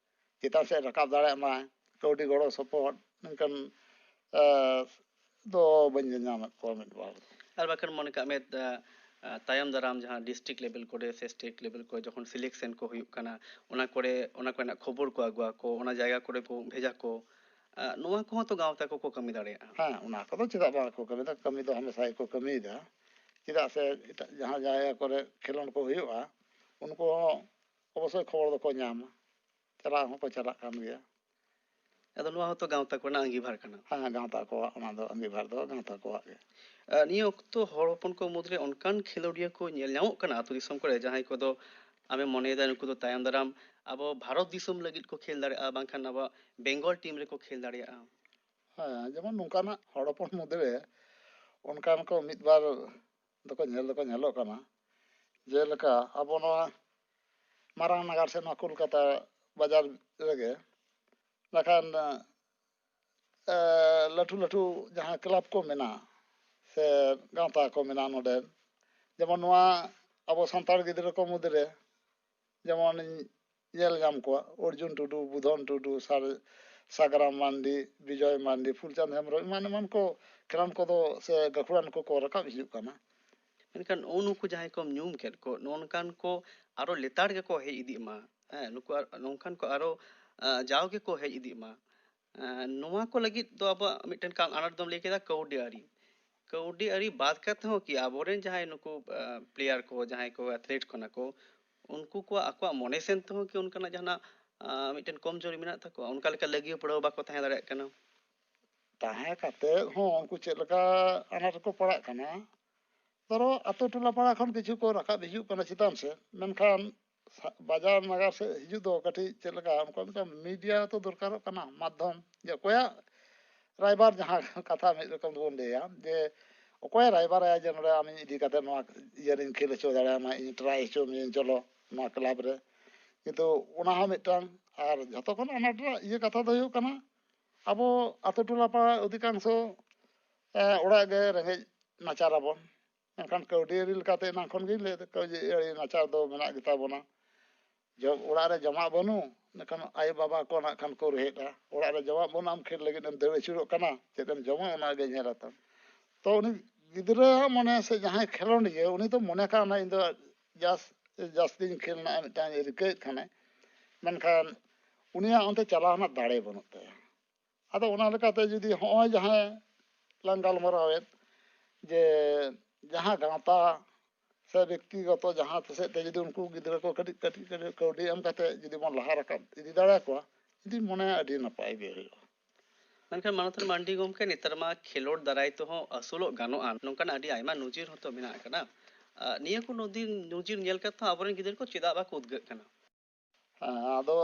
ᱪᱮᱛᱟᱱ ᱥᱮᱫ ᱨᱟᱠᱟᱵ ᱫᱟᱲᱮᱭᱟᱜ ᱢᱟᱭ, ᱠᱟᱹᱣᱰᱤ ᱜᱚᱲᱚ ᱥᱚᱯᱚᱦᱚᱫ ᱱᱚᱝᱠᱟᱱ, ᱮ, ᱫᱚ ᱵᱟᱹᱧ ᱧᱮᱞ ᱧᱟᱢᱮᱫ ᱠᱚᱣᱟ ᱢᱤᱫ ᱵᱟᱨ᱾ ᱟᱨ ᱵᱟᱠᱷᱟᱱ ᱢᱚᱱᱮ ᱠᱟᱜ ᱢᱮ, ᱟ, ᱟ, ᱛᱟᱭᱚᱢ ᱫᱟᱨᱟᱢ ᱡᱟᱦᱟᱸ district level ᱠᱚᱨᱮ ᱥᱮ state level ᱠᱚᱨᱮ ᱡᱚᱠᱷᱚᱱ selection ᱠᱚ ᱦᱩᱭᱩᱜ ᱠᱟᱱᱟ, ᱚᱱᱟ ᱠᱚᱨᱮ, ᱚᱱᱟ ᱠᱚᱨᱮᱱᱟᱜ ᱠᱷᱚᱵᱚᱨ ᱠᱚ ᱟᱹᱜᱩᱣᱟᱠᱚ, ᱚᱱᱟ ᱡᱟᱭᱜᱟ ᱠᱚᱨᱮ ᱠᱚ ᱵᱷᱮᱡᱟ ᱠᱚ, ᱟ, ᱱᱚᱣᱟ ᱠᱚᱦᱚᱸ ᱛᱚ ᱜᱟᱶᱛᱟ ᱠᱚᱠᱚ ᱠᱟᱹᱢᱤ ᱫᱟᱲᱮᱭᱟᱜᱼᱟ᱾ ᱦᱮᱸ, ᱚᱱᱟ ᱠᱚᱫᱚ ᱪᱮᱫᱟᱜ ᱵᱟᱝ ᱠᱚ ᱠᱟᱹᱢᱤᱭᱮᱫᱟ? ᱠᱟᱹᱢᱤ ᱫᱚ ᱦᱟᱢᱮᱥᱟ ᱜᱮᱠᱚ ᱠᱟᱹᱢᱤᱭᱮᱫᱟ᱾ ᱪᱮᱫᱟᱜ ᱥᱮ ᱮᱴᱟᱜ ᱡᱟᱦᱟᱸ ᱡᱟᱭᱜᱟ ᱠᱚᱨᱮ ᱠᱷᱮᱞᱳᱰ ᱠᱚ ᱦᱩᱭᱩᱜᱼᱟ, ᱩᱱᱠᱩ ᱦᱚᱸ ᱚᱵᱚᱥᱥᱳᱭ ᱠᱷᱚᱵᱚᱨ ᱫᱚᱠᱚ ᱧᱟᱢᱟ, ᱪᱟᱞᱟᱣ ᱦᱚᱸᱠᱚ ᱪᱟᱞᱟᱜ ᱠᱟᱱ ᱜᱮᱭᱟ᱾ ᱟᱫᱚ ᱱᱚᱣᱟ ᱦᱚᱸᱛᱚ ᱜᱟᱶᱛᱟ ᱠᱚᱨᱮᱱᱟᱜ ᱟᱸᱜᱤᱵᱷᱟᱨ ᱠᱟᱱᱟ᱾ ᱦᱮᱸ, ᱜᱟᱶᱛᱟ ᱠᱚᱣᱟᱜ, ᱚᱱᱟ ᱫᱚ ᱟᱸᱜᱤᱵᱷᱟᱨ ᱫᱚ ᱜᱟᱶᱛᱟ ᱠᱚᱣᱟᱜ ᱜᱮ᱾ ᱟ, ᱱᱤᱭᱟᱹ ᱚᱠᱛᱚ ᱦᱚᱲ ᱦᱚᱯᱚᱱ ᱠᱚ ᱢᱩᱫᱽᱨᱮ ᱚᱱᱠᱟᱱ ᱠᱷᱮᱞᱳᱰᱤᱭᱟᱹ ᱠᱚ ᱧᱮᱞ ᱧᱟᱢᱚᱜ ᱠᱟᱱᱟ ᱟᱹᱛᱩ ᱫᱤᱥᱚᱢ ᱠᱚᱨᱮ, ᱡᱟᱦᱟᱸᱭ ᱠᱚᱫᱚ ᱟᱢᱮᱢ ᱢᱚᱱᱮᱭᱮᱫᱟ ᱱᱩᱠᱩ ᱫᱚ ᱛᱟᱭᱚᱢ ᱫᱟᱨᱟᱢ ᱟᱵᱚ ᱵᱷᱟᱨᱚᱛ ᱫᱤᱥᱚᱢ ᱞᱟᱹᱜᱤᱫ ᱠᱚ ᱠᱷᱮᱞ ᱫᱟᱲᱮᱭᱟᱜᱼᱟ, ᱵᱟᱝᱠᱷᱟᱱ ᱟᱵᱚᱣᱟᱜ ᱵᱮᱝᱜᱚᱞ ᱴᱤᱢ ᱨᱮᱠᱚ ᱠᱷᱮᱞ ᱫᱟᱲᱮᱭᱟᱜᱼᱟ? ᱦᱮᱸ, ᱡᱮᱢᱚᱱ ᱱᱚᱝᱠᱟᱱᱟᱜ ᱦᱚᱲ ᱦᱚᱯᱚᱱ ᱢᱩᱫᱽᱨᱮ ᱚᱱᱠᱟᱱ ᱠᱚ ᱢᱤᱫ ᱵᱟᱨ ᱫᱚᱠᱚ ᱧᱮᱞ ᱫᱚᱠᱚ ᱧᱮᱞᱚᱜ ᱠᱟᱱᱟ᱾ ᱡᱮᱞᱮᱠᱟ ᱟᱵᱚ ᱱᱚᱣᱟ ᱢᱟᱨᱟᱝ ᱱᱟᱜᱟᱨ ᱥᱮ ᱱᱚᱣᱟ ᱠᱳᱞᱠᱟᱛᱟ ᱵᱟᱡᱟᱨ ᱨᱮᱜᱮ ᱵᱟᱠᱷᱟᱱ, ᱮ, ᱞᱟᱹᱴᱩ ᱞᱟᱹᱴᱩ ᱡᱟᱦᱟᱸ ᱠᱞᱟᱵᱽ ᱠᱚ ᱢᱮᱱᱟᱜᱼᱟ ᱥᱮ ᱜᱟᱶᱛᱟ ᱠᱚ ᱢᱮᱱᱟᱜᱼᱟ ᱱᱚᱰᱮ, ᱡᱮᱢᱚᱱ ᱱᱚᱣᱟ ᱟᱵᱚ ᱥᱟᱱᱛᱟᱲ ᱜᱤᱫᱽᱨᱟᱹ ᱠᱚ ᱢᱩᱫᱽᱨᱮ ᱡᱮᱢᱚᱱᱤᱧ ᱧᱮᱞ ᱧᱟᱢ ᱠᱚᱣᱟ, ᱚᱨᱡᱩᱱ ᱴᱩᱰᱩ, ᱵᱩᱫᱷᱚᱱ ᱴᱩᱰᱩ, ᱥᱟᱨ-, ᱥᱟᱜᱽᱨᱟᱢ ᱢᱟᱱᱰᱤ, ᱵᱤᱡᱚᱭ ᱢᱟᱱᱰᱤ, ᱯᱷᱩᱞᱪᱟᱸᱫᱽ ᱦᱮᱢᱵᱨᱚᱢ, ᱮᱢᱟᱱ ᱮᱢᱟᱱ ᱠᱚ ᱠᱷᱮᱞᱳᱱ ᱠᱚᱫᱚ ᱥᱮ ᱜᱟᱹᱠᱷᱩᱲᱟᱱ ᱠᱚᱠᱚ ᱨᱟᱠᱟᱵ ᱦᱤᱡᱩᱜ ᱠᱟᱱᱟ᱾ ᱢᱮᱱᱠᱷᱟᱱ ᱱᱩᱜᱼᱩ ᱱᱩᱠᱩ ᱡᱟᱦᱟᱸᱭ ᱠᱚᱢ ᱧᱩᱢ ᱠᱮᱫ ᱠᱚ, ᱱᱚᱜᱼᱚ ᱱᱚᱝᱠᱟᱱ ᱠᱚ ᱟᱨᱚ ᱞᱮᱛᱟᱲ ᱜᱮᱠᱚ ᱦᱮᱡ ᱤᱫᱤᱜ ᱢᱟ᱾ ᱦᱮᱸ, ᱱᱩᱠᱩ ᱟᱨ, ᱱᱚᱝᱠᱟᱱ ᱠᱚ ᱟᱨᱚ, ᱟᱸ, ᱡᱟᱣ ᱜᱮᱠᱚ ᱦᱮᱡ ᱤᱫᱤᱜ ᱢᱟ᱾ ᱟᱸ, ᱱᱚᱣᱟ ᱠᱚ ᱞᱟᱹᱜᱤᱫ ᱫᱚ ᱟᱵᱚᱣᱟᱜ ᱢᱤᱫᱴᱮᱱ ᱠᱟᱢ, ᱟᱱᱟᱴ ᱫᱚᱢ ᱞᱟᱹᱭ ᱠᱮᱫᱟ ᱠᱟᱹᱣᱰᱤ ᱟᱹᱨᱤ᱾ ᱠᱟᱹᱣᱰᱤ ᱟᱹᱨᱤ ᱵᱟᱫ ᱠᱟᱛᱮ ᱦᱚᱸ ᱠᱤ ᱟᱵᱚᱨᱮᱱ ᱡᱟᱦᱟᱸᱭ ᱱᱩᱠᱩ, ᱟᱸ, ᱯᱞᱮᱭᱟᱨ ᱠᱚ, ᱡᱟᱦᱟᱸᱭ ᱠᱚ ᱮᱛᱷᱞᱮᱴ ᱠᱟᱱᱟ ᱠᱚ, ᱩᱱᱠᱩ ᱠᱚᱣᱟᱜ ᱟᱠᱚᱣᱟᱜ ᱢᱚᱱᱮ ᱥᱮᱱ ᱛᱮᱦᱚᱸ ᱠᱤ ᱚᱱᱠᱟᱱᱟᱜ ᱡᱟᱦᱟᱱᱟᱜ, ᱟᱸ, ᱢᱤᱫᱴᱮᱱ ᱠᱚᱢᱡᱳᱨᱤ ᱢᱮᱱᱟᱜ ᱛᱟᱠᱚᱣᱟ? ᱚᱱᱠᱟ ᱞᱮᱠᱟ ᱞᱟᱹᱜᱤᱭᱟᱹ ᱯᱟᱹᱲᱦᱟᱹ ᱵᱟᱠᱚ ᱛᱟᱦᱮᱸ ᱫᱟᱲᱮᱭᱟᱜ ᱠᱟᱱᱟ? ᱛᱟᱦᱮᱸ ᱠᱟᱛᱮ ᱦᱚᱸ ᱩᱱᱠᱩ ᱪᱮᱫ ᱞᱮᱠᱟ ᱟᱱᱟᱴ ᱨᱮᱠᱚ ᱯᱟᱲᱟᱜ ᱠᱟᱱᱟ? ᱫᱷᱚᱨᱚ, ᱟᱛᱳ ᱴᱚᱞᱟ ᱯᱟᱲᱟ ᱠᱷᱚᱱ ᱠᱤᱪᱷᱩ ᱠᱚ ᱨᱟᱠᱟᱵ ᱦᱤᱡᱩᱜ ᱠᱟᱱᱟ ᱪᱮᱛᱟᱱ ᱥᱮᱫ, ᱢᱮᱱᱠᱷᱟᱱ ᱥᱟ-, ᱵᱟᱡᱟᱨ ᱱᱟᱜᱟᱨ ᱥᱮᱫ ᱦᱤᱡᱩᱜ ᱫᱚ ᱠᱟᱹᱴᱤᱡ ᱪᱮᱫ ᱞᱮᱠᱟ, ᱚᱱᱠᱟ ᱢᱤᱫᱴᱟᱝ ᱢᱤᱰᱤᱭᱟ ᱛᱚ ᱫᱚᱨᱠᱟᱨᱚᱜ ᱠᱟᱱᱟ, ᱢᱟᱫᱽᱫᱷᱚᱢ, ᱡᱮ ᱚᱠᱚᱭᱟᱜ ᱨᱟᱭᱵᱟᱨ, ᱡᱟᱦᱟᱸ ᱠᱟᱛᱷᱟ ᱢᱤᱫ ᱨᱚᱠᱚᱢ ᱵᱚᱱ ᱞᱟᱹᱭᱟ, ᱡᱮ ᱚᱠᱚᱭᱮ ᱨᱟᱭᱵᱟᱨᱟᱭᱟ ᱡᱮ ᱱᱚᱰᱮ ᱟᱢ ᱤᱧ ᱤᱫᱤ ᱠᱟᱛᱮ ᱱᱚᱣᱟ ᱤᱭᱟᱹ ᱨᱤᱧ ᱠᱷᱮᱞ ᱦᱚᱪᱚ ᱫᱟᱲᱮᱭᱟᱢᱟ, ᱤᱧ ᱴᱨᱟᱭ ᱦᱚᱪᱚ ᱢᱤᱭᱟᱹᱧ, ᱪᱚᱞᱚ ᱱᱚᱣᱟ ᱠᱞᱟᱵᱽ ᱨᱮ᱾ ᱠᱤᱱᱛᱩ ᱚᱱᱟ ᱦᱚᱸ ᱢᱤᱫᱴᱟᱝ, ᱟᱨ ᱡᱷᱚᱛᱚ ᱠᱷᱚᱱ ᱟᱱᱟᱴ ᱨᱮᱱᱟᱜ ᱤᱭᱟᱹ ᱠᱟᱛᱷᱟ ᱫᱚ ᱦᱩᱭᱩᱜ ᱠᱟᱱᱟ, ᱟᱵᱚ ᱟᱛᱳ ᱴᱚᱞᱟ ᱯᱟᱲᱟ ᱚᱫᱷᱤᱠᱟᱝᱥᱚ, ᱮ, ᱚᱲᱟᱜ ᱜᱮ ᱨᱮᱸᱜᱮᱡ ᱱᱟᱪᱟᱨ ᱟᱵᱚᱱ᱾ ᱢᱮᱱᱠᱷᱟᱱ ᱠᱟᱹᱣᱰᱤ ᱟᱹᱨᱤ ᱞᱮᱠᱟᱛᱮ ᱮᱱᱟᱝ ᱠᱷᱚᱱ ᱜᱮᱧ ᱞᱟᱹᱭ ᱮᱫᱟ, ᱠᱟᱹᱣᱰᱤ ᱟᱹᱨᱤ ᱱᱟᱪᱟᱨ ᱫᱚ ᱢᱮᱱᱟᱜ ᱜᱮᱛᱟ ᱵᱚᱱᱟ᱾ ᱡᱚᱢ, ᱚᱲᱟᱜ ᱨᱮ ᱡᱚᱢᱟᱜ ᱵᱟᱹᱱᱩᱜ, ᱢᱮᱱᱠᱷᱟᱱ ᱟᱭᱳ ᱵᱟᱵᱟ ᱠᱚ ᱱᱟᱜ ᱠᱷᱟᱱ ᱠᱚ ᱨᱮᱦᱮᱫᱼᱟ, ᱚᱲᱟᱜ ᱨᱮ ᱡᱚᱢᱟᱜ ᱵᱟᱹᱱᱩᱜ, ᱟᱢ ᱠᱷᱮᱞ ᱞᱟᱹᱜᱤᱫ ᱮᱢ ᱫᱟᱹᱲ ᱟᱹᱪᱩᱨᱚᱜ ᱠᱟᱱᱟ, ᱪᱮᱫ ᱮᱢ ᱡᱚᱢᱟ ᱚᱱᱟ ᱜᱮ ᱧᱮᱞ ᱟᱛᱟᱢ᱾ ᱛᱚ ᱩᱱᱤ ᱜᱤᱫᱽᱨᱟᱹᱣᱟᱜ ᱢᱚᱱᱮ ᱥᱮ ᱡᱟᱦᱟᱸᱭ ᱠᱷᱮᱞᱳᱰᱤᱭᱟᱹ, ᱩᱱᱤ ᱫᱚ ᱢᱚᱱᱮ ᱠᱟᱜ ᱚᱱᱟ ᱤᱧ ᱫᱚ ᱡᱟᱥ-, ᱡᱟᱹᱥᱛᱤᱧ ᱠᱷᱮᱞ ᱨᱮᱱᱟᱜ ᱢᱤᱫᱴᱟᱝ ᱨᱤᱠᱟᱹᱭᱮᱫ ᱠᱷᱟᱱᱮ, ᱢᱮᱱᱠᱷᱟᱱ ᱩᱱᱤᱭᱟᱜ ᱚᱱᱛᱮ ᱪᱟᱞᱟᱣ ᱨᱮᱱᱟᱜ ᱫᱟᱲᱮ ᱵᱟᱹᱱᱩᱜ ᱛᱟᱭᱟ᱾ ᱟᱫᱚ ᱚᱱᱟ ᱞᱮᱠᱟᱛᱮ ᱡᱩᱫᱤ ᱦᱚᱸᱜᱼᱚᱭ ᱡᱟᱦᱟᱸ ᱞᱟᱝ ᱜᱟᱞᱢᱟᱨᱟᱣᱮᱫ, ᱡᱮ ᱡᱟᱦᱟᱸ ᱜᱟᱶᱛᱟ ᱥᱮ ᱵᱮᱠᱛᱤᱜᱚᱛᱚ ᱡᱟᱦᱟᱸ ᱥᱮᱫ ᱛᱮ ᱡᱩᱫᱤ ᱩᱱᱠᱩ ᱜᱤᱫᱽᱨᱟᱹ ᱠᱚ ᱠᱟᱹᱴᱤᱡ ᱠᱟᱹᱴᱤᱡ ᱠᱟᱹᱴᱤᱡ ᱠᱟᱹᱣᱰᱤ ᱮᱢ ᱠᱟᱛᱮ ᱡᱩᱫᱤ ᱵᱚᱱ ᱞᱟᱦᱟ ᱨᱟᱠᱟᱵ ᱤᱫᱤ ᱫᱟᱲᱮᱭᱟᱠᱚᱣᱟ, ᱤᱧ ᱫᱩᱧ ᱢᱚᱱᱮᱭᱟ ᱟᱹᱰᱤ ᱱᱟᱯᱟᱭ ᱜᱮ ᱦᱩᱭᱩᱜᱼᱟ᱾ ᱢᱮᱱᱠᱷᱟᱱ ᱢᱟᱱᱚᱛᱟᱱ ᱢᱟᱱᱰᱤ ᱜᱚᱢᱠᱮ, ᱱᱮᱛᱟᱨ ᱢᱟ ᱠᱷᱮᱞᱳᱰ ᱫᱟᱨᱟᱭ ᱛᱮᱦᱚᱸ ᱟᱹᱥᱩᱞᱚᱜ ᱜᱟᱱᱚᱜᱼᱟ, ᱱᱚᱝᱠᱟᱱᱟᱜ ᱟᱹᱰᱤ ᱟᱭᱢᱟ ᱱᱚᱡᱤᱨ ᱦᱚᱸᱛᱚ ᱢᱮᱱᱟᱜ ᱟᱠᱟᱫᱟ᱾ ᱟᱨ ᱱᱤᱭᱟᱹ ᱠᱚ ᱱᱚᱡᱤᱨ, ᱱᱚᱡᱤᱨ ᱧᱮᱞ ᱠᱟᱛᱮ ᱦᱚᱸ ᱟᱵᱚᱨᱮᱱ ᱜᱤᱫᱽᱨᱟᱹ ᱠᱚ ᱪᱮᱫᱟᱜ ᱵᱟᱠᱚ ᱩᱫᱽᱜᱟᱹᱜ ᱠᱟᱱᱟ? ᱦᱮᱸ, ᱟᱫᱚ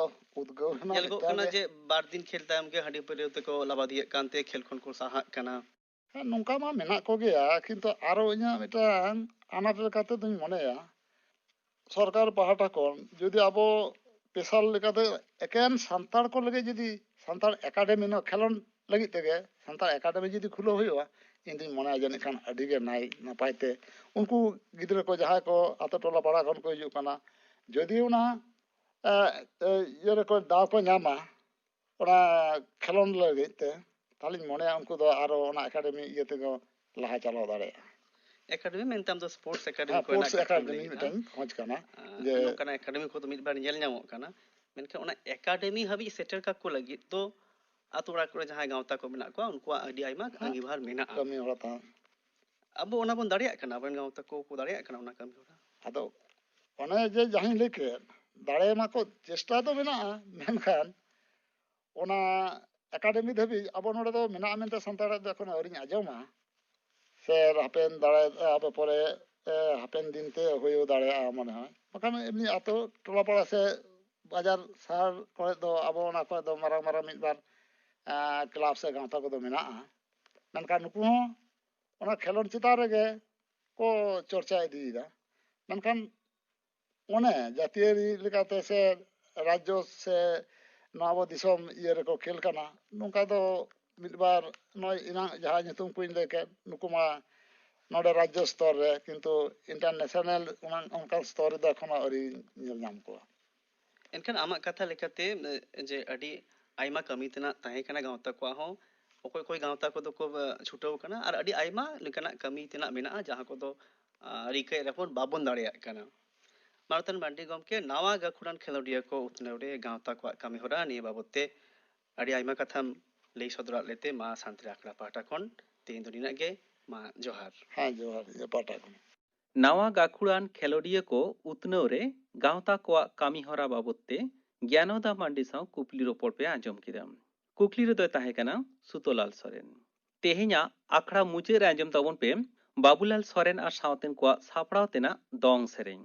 ᱩᱫᱽᱜᱟᱹᱣ ᱨᱮᱱᱟᱜ ᱧᱮᱞᱚᱜᱚᱜ ᱢᱤᱫᱴᱟᱝ ᱠᱟᱱᱟ ᱜᱮ ᱡᱮ ᱵᱟᱨ ᱫᱤᱱ ᱠᱷᱮᱞ ᱛᱟᱭᱚᱢ ᱜᱮ ᱦᱟᱺᱰᱤ ᱯᱟᱹᱣᱨᱟᱹ ᱛᱮᱠᱚ ᱞᱟᱵᱟᱫᱤᱭᱮᱫ ᱠᱟᱱᱛᱮ ᱠᱷᱮᱞ ᱠᱷᱚᱱ ᱠᱚ ᱥᱟᱦᱟᱜ ᱠᱟᱱᱟ᱾ ᱦᱮᱸ, ᱱᱚᱝᱠᱟ ᱢᱟ ᱢᱮᱱᱟᱜ ᱠᱚᱜᱮᱭᱟ, ᱠᱤᱱᱛᱩ ᱟᱨᱚ ᱤᱧᱟᱹᱜ ᱢᱤᱫᱴᱟᱝ ᱟᱱᱟᱴ ᱞᱮᱠᱟᱛᱮ ᱫᱩᱧ ᱢᱚᱱᱮᱭᱟ, ᱥᱚᱨᱠᱟᱨ ᱯᱟᱦᱴᱟ ᱠᱷᱚᱱ ᱡᱩᱫᱤ ᱟᱵᱚ ᱥᱯᱮᱥᱟᱞ ᱞᱮᱠᱟᱛᱮ ᱮᱠᱮᱱ ᱥᱟᱱᱛᱟᱲ ᱠᱚ ᱞᱟᱹᱜᱤᱫ ᱡᱩᱫᱤ ᱥᱟᱱᱛᱟᱲ ᱮᱠᱟᱰᱮᱢᱤ, ᱱᱚᱣᱟ ᱠᱷᱮᱞᱳᱰ ᱞᱟᱹᱜᱤᱫ ᱛᱮᱜᱮ ᱥᱟᱱᱛᱟᱲ ᱮᱠᱟᱰᱮᱢᱤ ᱡᱩᱫᱤ ᱠᱷᱩᱞᱟᱹᱣ ᱦᱩᱭᱩᱜᱼᱟ, ᱤᱧ ᱫᱩᱧ ᱢᱚᱱᱮᱭᱟ ᱡᱟᱹᱱᱤᱡ ᱠᱷᱟᱱ ᱟᱹᱰᱤ ᱜᱮ ᱱᱟᱭ ᱱᱟᱯᱟᱭ ᱛᱮ ᱩᱱᱠᱩ ᱜᱤᱫᱽᱨᱟᱹ ᱠᱚ ᱡᱟᱦᱟᱸᱭ ᱠᱚ ᱟᱛᱳ ᱴᱚᱞᱟ ᱯᱟᱲᱟ ᱠᱷᱚᱱ ᱠᱚ ᱦᱤᱡᱩᱜ ᱠᱟᱱᱟ, ᱡᱩᱫᱤ ᱚᱱᱟ, ᱮ, ᱮ, ᱤᱭᱟᱹ ᱨᱮᱠᱚ ᱫᱟᱣ ᱠᱚ ᱧᱟᱢᱟ ᱚᱱᱟ ᱠᱷᱮᱞᱳᱸᱰ ᱞᱟᱹᱜᱤᱫ ᱛᱮ, ᱛᱟᱦᱞᱮᱧ ᱢᱚᱱᱮᱭᱟ ᱩᱱᱠᱩ ᱫᱚ ᱟᱨᱚ ᱚᱱᱟ ᱮᱠᱟᱰᱮᱢᱤ ᱤᱭᱟᱹ ᱛᱮᱠᱚ ᱞᱟᱦᱟ ᱪᱟᱞᱟᱣ ᱫᱟᱲᱮᱭᱟᱜᱼᱟ᱾ ᱮᱠᱟᱰᱮᱢᱤ ᱢᱮᱱᱛᱮ ᱟᱢ ᱫᱚ sports academy ᱦᱮᱸ, ᱠᱚᱨᱮᱱᱟᱜ sports ᱠᱟᱛᱷᱟᱢ academy ᱞᱟᱹᱭ ᱮᱫᱟ᱾ ᱢᱤᱫᱴᱟᱝ ᱠᱷᱚᱡᱽ ᱠᱟᱱᱟ ᱟᱸ, ᱡᱮ ᱱᱚᱝᱠᱟᱱᱟᱜ ᱮᱠᱟᱰᱮᱢᱤ ᱠᱚᱫᱚ ᱢᱤᱫ ᱵᱟᱨ ᱧᱮᱞ ᱧᱟᱢᱚᱜ ᱠᱟᱱᱟ, ᱢᱮᱱᱠᱷᱟᱱ ᱚᱱᱟ ᱮᱠᱟᱰᱮᱢᱤ ᱦᱟᱹᱵᱤᱡ ᱥᱮᱴᱮᱨ ᱠᱟᱠᱚ ᱞᱟᱹᱜᱤᱫ ᱫᱚ ᱟᱛᱳ ᱚᱲᱟᱜ ᱠᱚᱨᱮ ᱡᱟᱦᱟᱸᱭ ᱜᱟᱶᱛᱟ ᱠᱚ ᱢᱮᱱᱟᱜ ᱠᱚᱣᱟ, ᱩᱱᱠᱩᱣᱟᱜ ᱟᱹᱰᱤ ᱟᱭᱢᱟ ᱦᱮᱸ, ᱟᱸᱜᱤᱵᱷᱟᱨ ᱢᱮᱱᱟᱜᱼᱟ᱾ ᱠᱟᱹᱢᱤ ᱦᱚᱨᱟ ᱛᱟᱦᱮᱸ᱾ ᱟᱵᱚ ᱚᱱᱟ ᱵᱚᱱ ᱫᱟᱲᱮᱭᱟᱜ ᱠᱟᱱᱟ, ᱟᱵᱚᱨᱮᱱ ᱜᱟᱶᱛᱟ ᱠᱚ ᱠᱚ ᱫᱟᱲᱮᱭᱟᱜ ᱠᱟᱱᱟ ᱚᱱᱟ ᱠᱟᱹᱢᱤ ᱦᱚᱨᱟ? ᱟᱫᱚ ᱚᱱᱮ ᱡᱮ ᱡᱟᱦᱟᱸᱧ ᱞᱟᱹᱭ ᱠᱮᱫ, ᱫᱟᱲᱮ ᱢᱟᱠᱚ ᱪᱮᱥᱴᱟ ᱫᱚ ᱢᱮᱱᱟᱜᱼᱟ, ᱢᱮᱱᱠᱷᱟᱱ ᱚᱱᱟ ᱮᱠᱟᱰᱮᱢᱤ ᱫᱷᱟᱹᱵᱤᱡ ᱟᱵᱚ ᱱᱚᱰᱮ ᱫᱚ ᱢᱮᱱᱟᱜᱼᱟ ᱢᱮᱱᱛᱮ ᱥᱟᱱᱛᱟᱲᱟᱜ ᱫᱚ ᱮᱠᱷᱚᱱᱳ ᱟᱹᱣᱨᱤᱧ ᱟᱸᱡᱚᱢᱟ᱾ ᱥᱮ ᱦᱟᱯᱮᱱ ᱫᱟᱲᱮ, ᱟᱵᱚ ᱯᱚᱨᱮ, ᱮ, ᱦᱟᱯᱮᱱ ᱫᱤᱱ ᱛᱮ ᱦᱩᱭ ᱫᱟᱲᱮᱭᱟᱜᱼᱟ ᱢᱚᱱᱮ ᱦᱚᱭ᱾ ᱵᱟᱠᱷᱟᱱ ᱮᱢᱱᱤ ᱟᱛᱳ ᱴᱚᱞᱟ ᱯᱟᱲᱟ ᱥᱮ ᱵᱟᱡᱟᱨ ᱥᱟᱦᱟᱨ ᱠᱚᱨᱮ ᱫᱚ ᱟᱵᱚ ᱚᱱᱟ ᱠᱚᱨᱮ ᱫᱚ ᱢᱟᱨᱟᱝ ᱢᱟᱨᱟᱝ ᱢᱤᱫ ᱵᱟᱨ, ᱮ, ᱠᱞᱟᱵᱽ ᱥᱮ ᱜᱟᱶᱛᱟ ᱠᱚᱫᱚ ᱢᱮᱱᱟᱜᱼᱟ᱾ ᱢᱮᱱᱠᱷᱟᱱ ᱱᱩᱠᱩ ᱦᱚᱸ ᱚᱱᱟ ᱠᱷᱮᱞᱳᱰ ᱪᱮᱛᱟᱱ ᱨᱮᱜᱮ ᱠᱚ ᱪᱚᱨᱪᱟ ᱤᱫᱤᱭᱮᱫᱟ᱾ ᱢᱮᱱᱠᱷᱟᱱ ᱚᱱᱮ ᱡᱟᱹᱛᱤᱭᱟᱹᱨᱤ ᱞᱮᱠᱟᱛᱮ ᱥᱮ ᱨᱟᱡᱽᱡᱚ ᱥᱮ ᱱᱚᱣᱟ ᱟᱵᱚ ᱫᱤᱥᱚᱢ ᱤᱭᱟᱹ ᱨᱮᱠᱚ ᱠᱷᱮᱞ ᱠᱟᱱᱟ, ᱱᱚᱝᱠᱟ ᱫᱚ ᱢᱤᱫ ᱵᱟᱨ ᱱᱚᱜᱼᱚᱭ ᱮᱱᱟᱝ ᱡᱟᱦᱟᱸ ᱧᱩᱛᱩᱢ ᱠᱚᱧ ᱞᱟᱹᱭ ᱠᱮᱫ, ᱱᱩᱠᱩ ᱢᱟ ᱱᱚᱰᱮ ᱨᱟᱡᱽᱡᱚ ᱥᱛᱚᱨ ᱨᱮ, ᱠᱤᱱᱛᱩ international ᱚᱱᱟ, ᱚᱱᱠᱟᱱ ᱥᱛᱚᱨ ᱨᱮᱫᱚ ᱮᱠᱷᱚᱱᱳ ᱟᱹᱣᱨᱤ ᱧᱮᱞ ᱧᱟᱢ ᱠᱚᱣᱟ᱾ ᱮᱱᱠᱷᱟᱱ ᱟᱢᱟᱜ ᱠᱟᱛᱷᱟ ᱞᱮᱠᱟᱛᱮ, ᱮ, ᱡᱮ ᱟᱹᱰᱤ ᱟᱭᱢᱟ ᱠᱟᱹᱢᱤ ᱛᱮᱱᱟᱜ ᱛᱟᱦᱮᱸ ᱠᱟᱱᱟ ᱜᱟᱶᱛᱟ ᱠᱚᱣᱟᱜ ᱦᱚᱸ, ᱚᱠᱚᱭ ᱚᱠᱚᱭ ᱜᱟᱶᱛᱟ ᱠᱚᱫᱚ ᱠᱚ, ᱮ, ᱪᱷᱩᱴᱟᱹᱣ ᱠᱟᱱᱟ ᱟᱨ ᱟᱹᱰᱤ ᱟᱭᱢᱟ ᱞᱮᱠᱟᱱᱟᱜ ᱠᱟᱹᱢᱤ ᱛᱮᱱᱟᱜ ᱢᱮᱱᱟᱜᱼᱟ, ᱡᱟᱦᱟᱸ ᱠᱚᱫᱚ, ᱟ, ᱨᱤᱠᱟᱹᱭᱮᱫ ᱨᱮᱦᱚᱸ ᱵᱚᱱ ᱵᱟᱵᱚᱱ ᱫᱟᱲᱮᱭᱟᱜ ᱠᱟᱱᱟ᱾ ᱢᱟᱱᱚᱛᱟᱱ ᱢᱟᱱᱰᱤ ᱜᱚᱢᱠᱮ, ᱱᱟᱣᱟ ᱜᱟᱹᱠᱷᱩᱲᱟᱱ ᱠᱷᱮᱞᱳᱰᱤᱭᱟᱹ ᱠᱚ ᱩᱛᱱᱟᱹᱣ ᱨᱮ ᱜᱟᱶᱛᱟ ᱠᱚᱣᱟᱜ ᱠᱟᱹᱢᱤ ᱦᱚᱨᱟ ᱱᱤᱭᱟᱹ ᱵᱟᱵᱚᱛ ᱛᱮ ᱟᱹᱰᱤ ᱟᱭᱢᱟ ᱠᱟᱛᱷᱟᱢ ᱞᱟᱹᱭ ᱥᱚᱫᱚᱨᱟᱫ ᱞᱮᱛᱮ ᱢᱟ ᱥᱟᱱᱛᱟᱲᱤ ᱟᱠᱷᱲᱟ ᱯᱟᱦᱴᱟ ᱠᱷᱚᱱ ᱛᱮᱦᱮᱧ ᱫᱚ ᱱᱤᱱᱟᱹᱜ ᱜᱮ᱾ ᱢᱟ ᱡᱚᱦᱟᱨ᱾ ᱦᱮᱸ, ᱡᱚᱦᱟᱨ, ᱤᱧᱟᱹᱜ ᱯᱟᱦᱴᱟ ᱠᱷᱚᱱ᱾ ᱱᱟᱣᱟ ᱜᱟᱹᱠᱷᱩᱲᱟᱱ ᱠᱷᱮᱞᱳᱰᱤᱭᱟᱹ ᱠᱚ ᱩᱛᱱᱟᱹᱣ ᱨᱮ ᱜᱟᱶᱛᱟ ᱠᱚᱣᱟᱜ ᱠᱟᱹᱢᱤ ᱦᱚᱨᱟ ᱵᱟᱵᱚᱛ ᱛᱮ ᱜᱮᱭᱟᱱᱚᱫᱟ ᱢᱟᱱᱰᱤ ᱥᱟᱶ ᱠᱩᱠᱞᱤ ᱨᱚᱯᱚᱲ ᱯᱮ ᱟᱸᱡᱚᱢ ᱠᱮᱫᱟ᱾ ᱠᱩᱠᱞᱤ ᱨᱮᱫᱚᱭ ᱛᱟᱦᱮᱸ ᱠᱟᱱᱟ ᱥᱩᱛᱚᱞᱟᱞ ᱥᱚᱨᱮᱱ᱾ ᱛᱮᱦᱮᱧᱟᱜ ᱟᱠᱷᱲᱟ ᱢᱩᱪᱟᱹᱫ ᱨᱮ ᱟᱸᱡᱚᱢ ᱛᱟᱵᱚᱱ ᱯᱮ ᱵᱟᱵᱩᱞᱟᱞ ᱥᱚᱨᱮᱱ ᱟᱨ ᱥᱟᱶᱛᱮᱱ ᱠᱚᱣᱟᱜ ᱥᱟᱯᱲᱟᱣ ᱛᱮᱱᱟᱜ ᱫᱚᱝ ᱥᱮᱨᱮᱧ᱾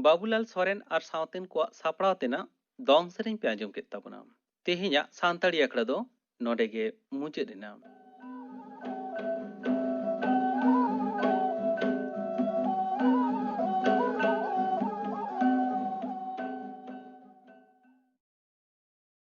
ᱵᱟᱵᱩᱞᱟᱞ ᱥᱚᱨᱮᱱ ᱟᱨ ᱥᱟᱶᱛᱮᱱ ᱠᱚᱣᱟᱜ ᱥᱟᱯᱲᱟᱣ ᱛᱮᱱᱟᱜ ᱫᱚᱝ ᱥᱮᱨᱮᱧ ᱯᱮ ᱟᱸᱡᱚᱢ ᱠᱮᱫ ᱛᱟᱵᱚᱱᱟ᱾ ᱛᱮᱦᱮᱧᱟᱜ ᱥᱟᱱᱛᱟᱲᱤ ᱟᱠᱷᱲᱟ ᱫᱚ ᱱᱚᱰᱮ ᱜᱮ ᱢᱩᱪᱟᱹᱫ ᱮᱱᱟ᱾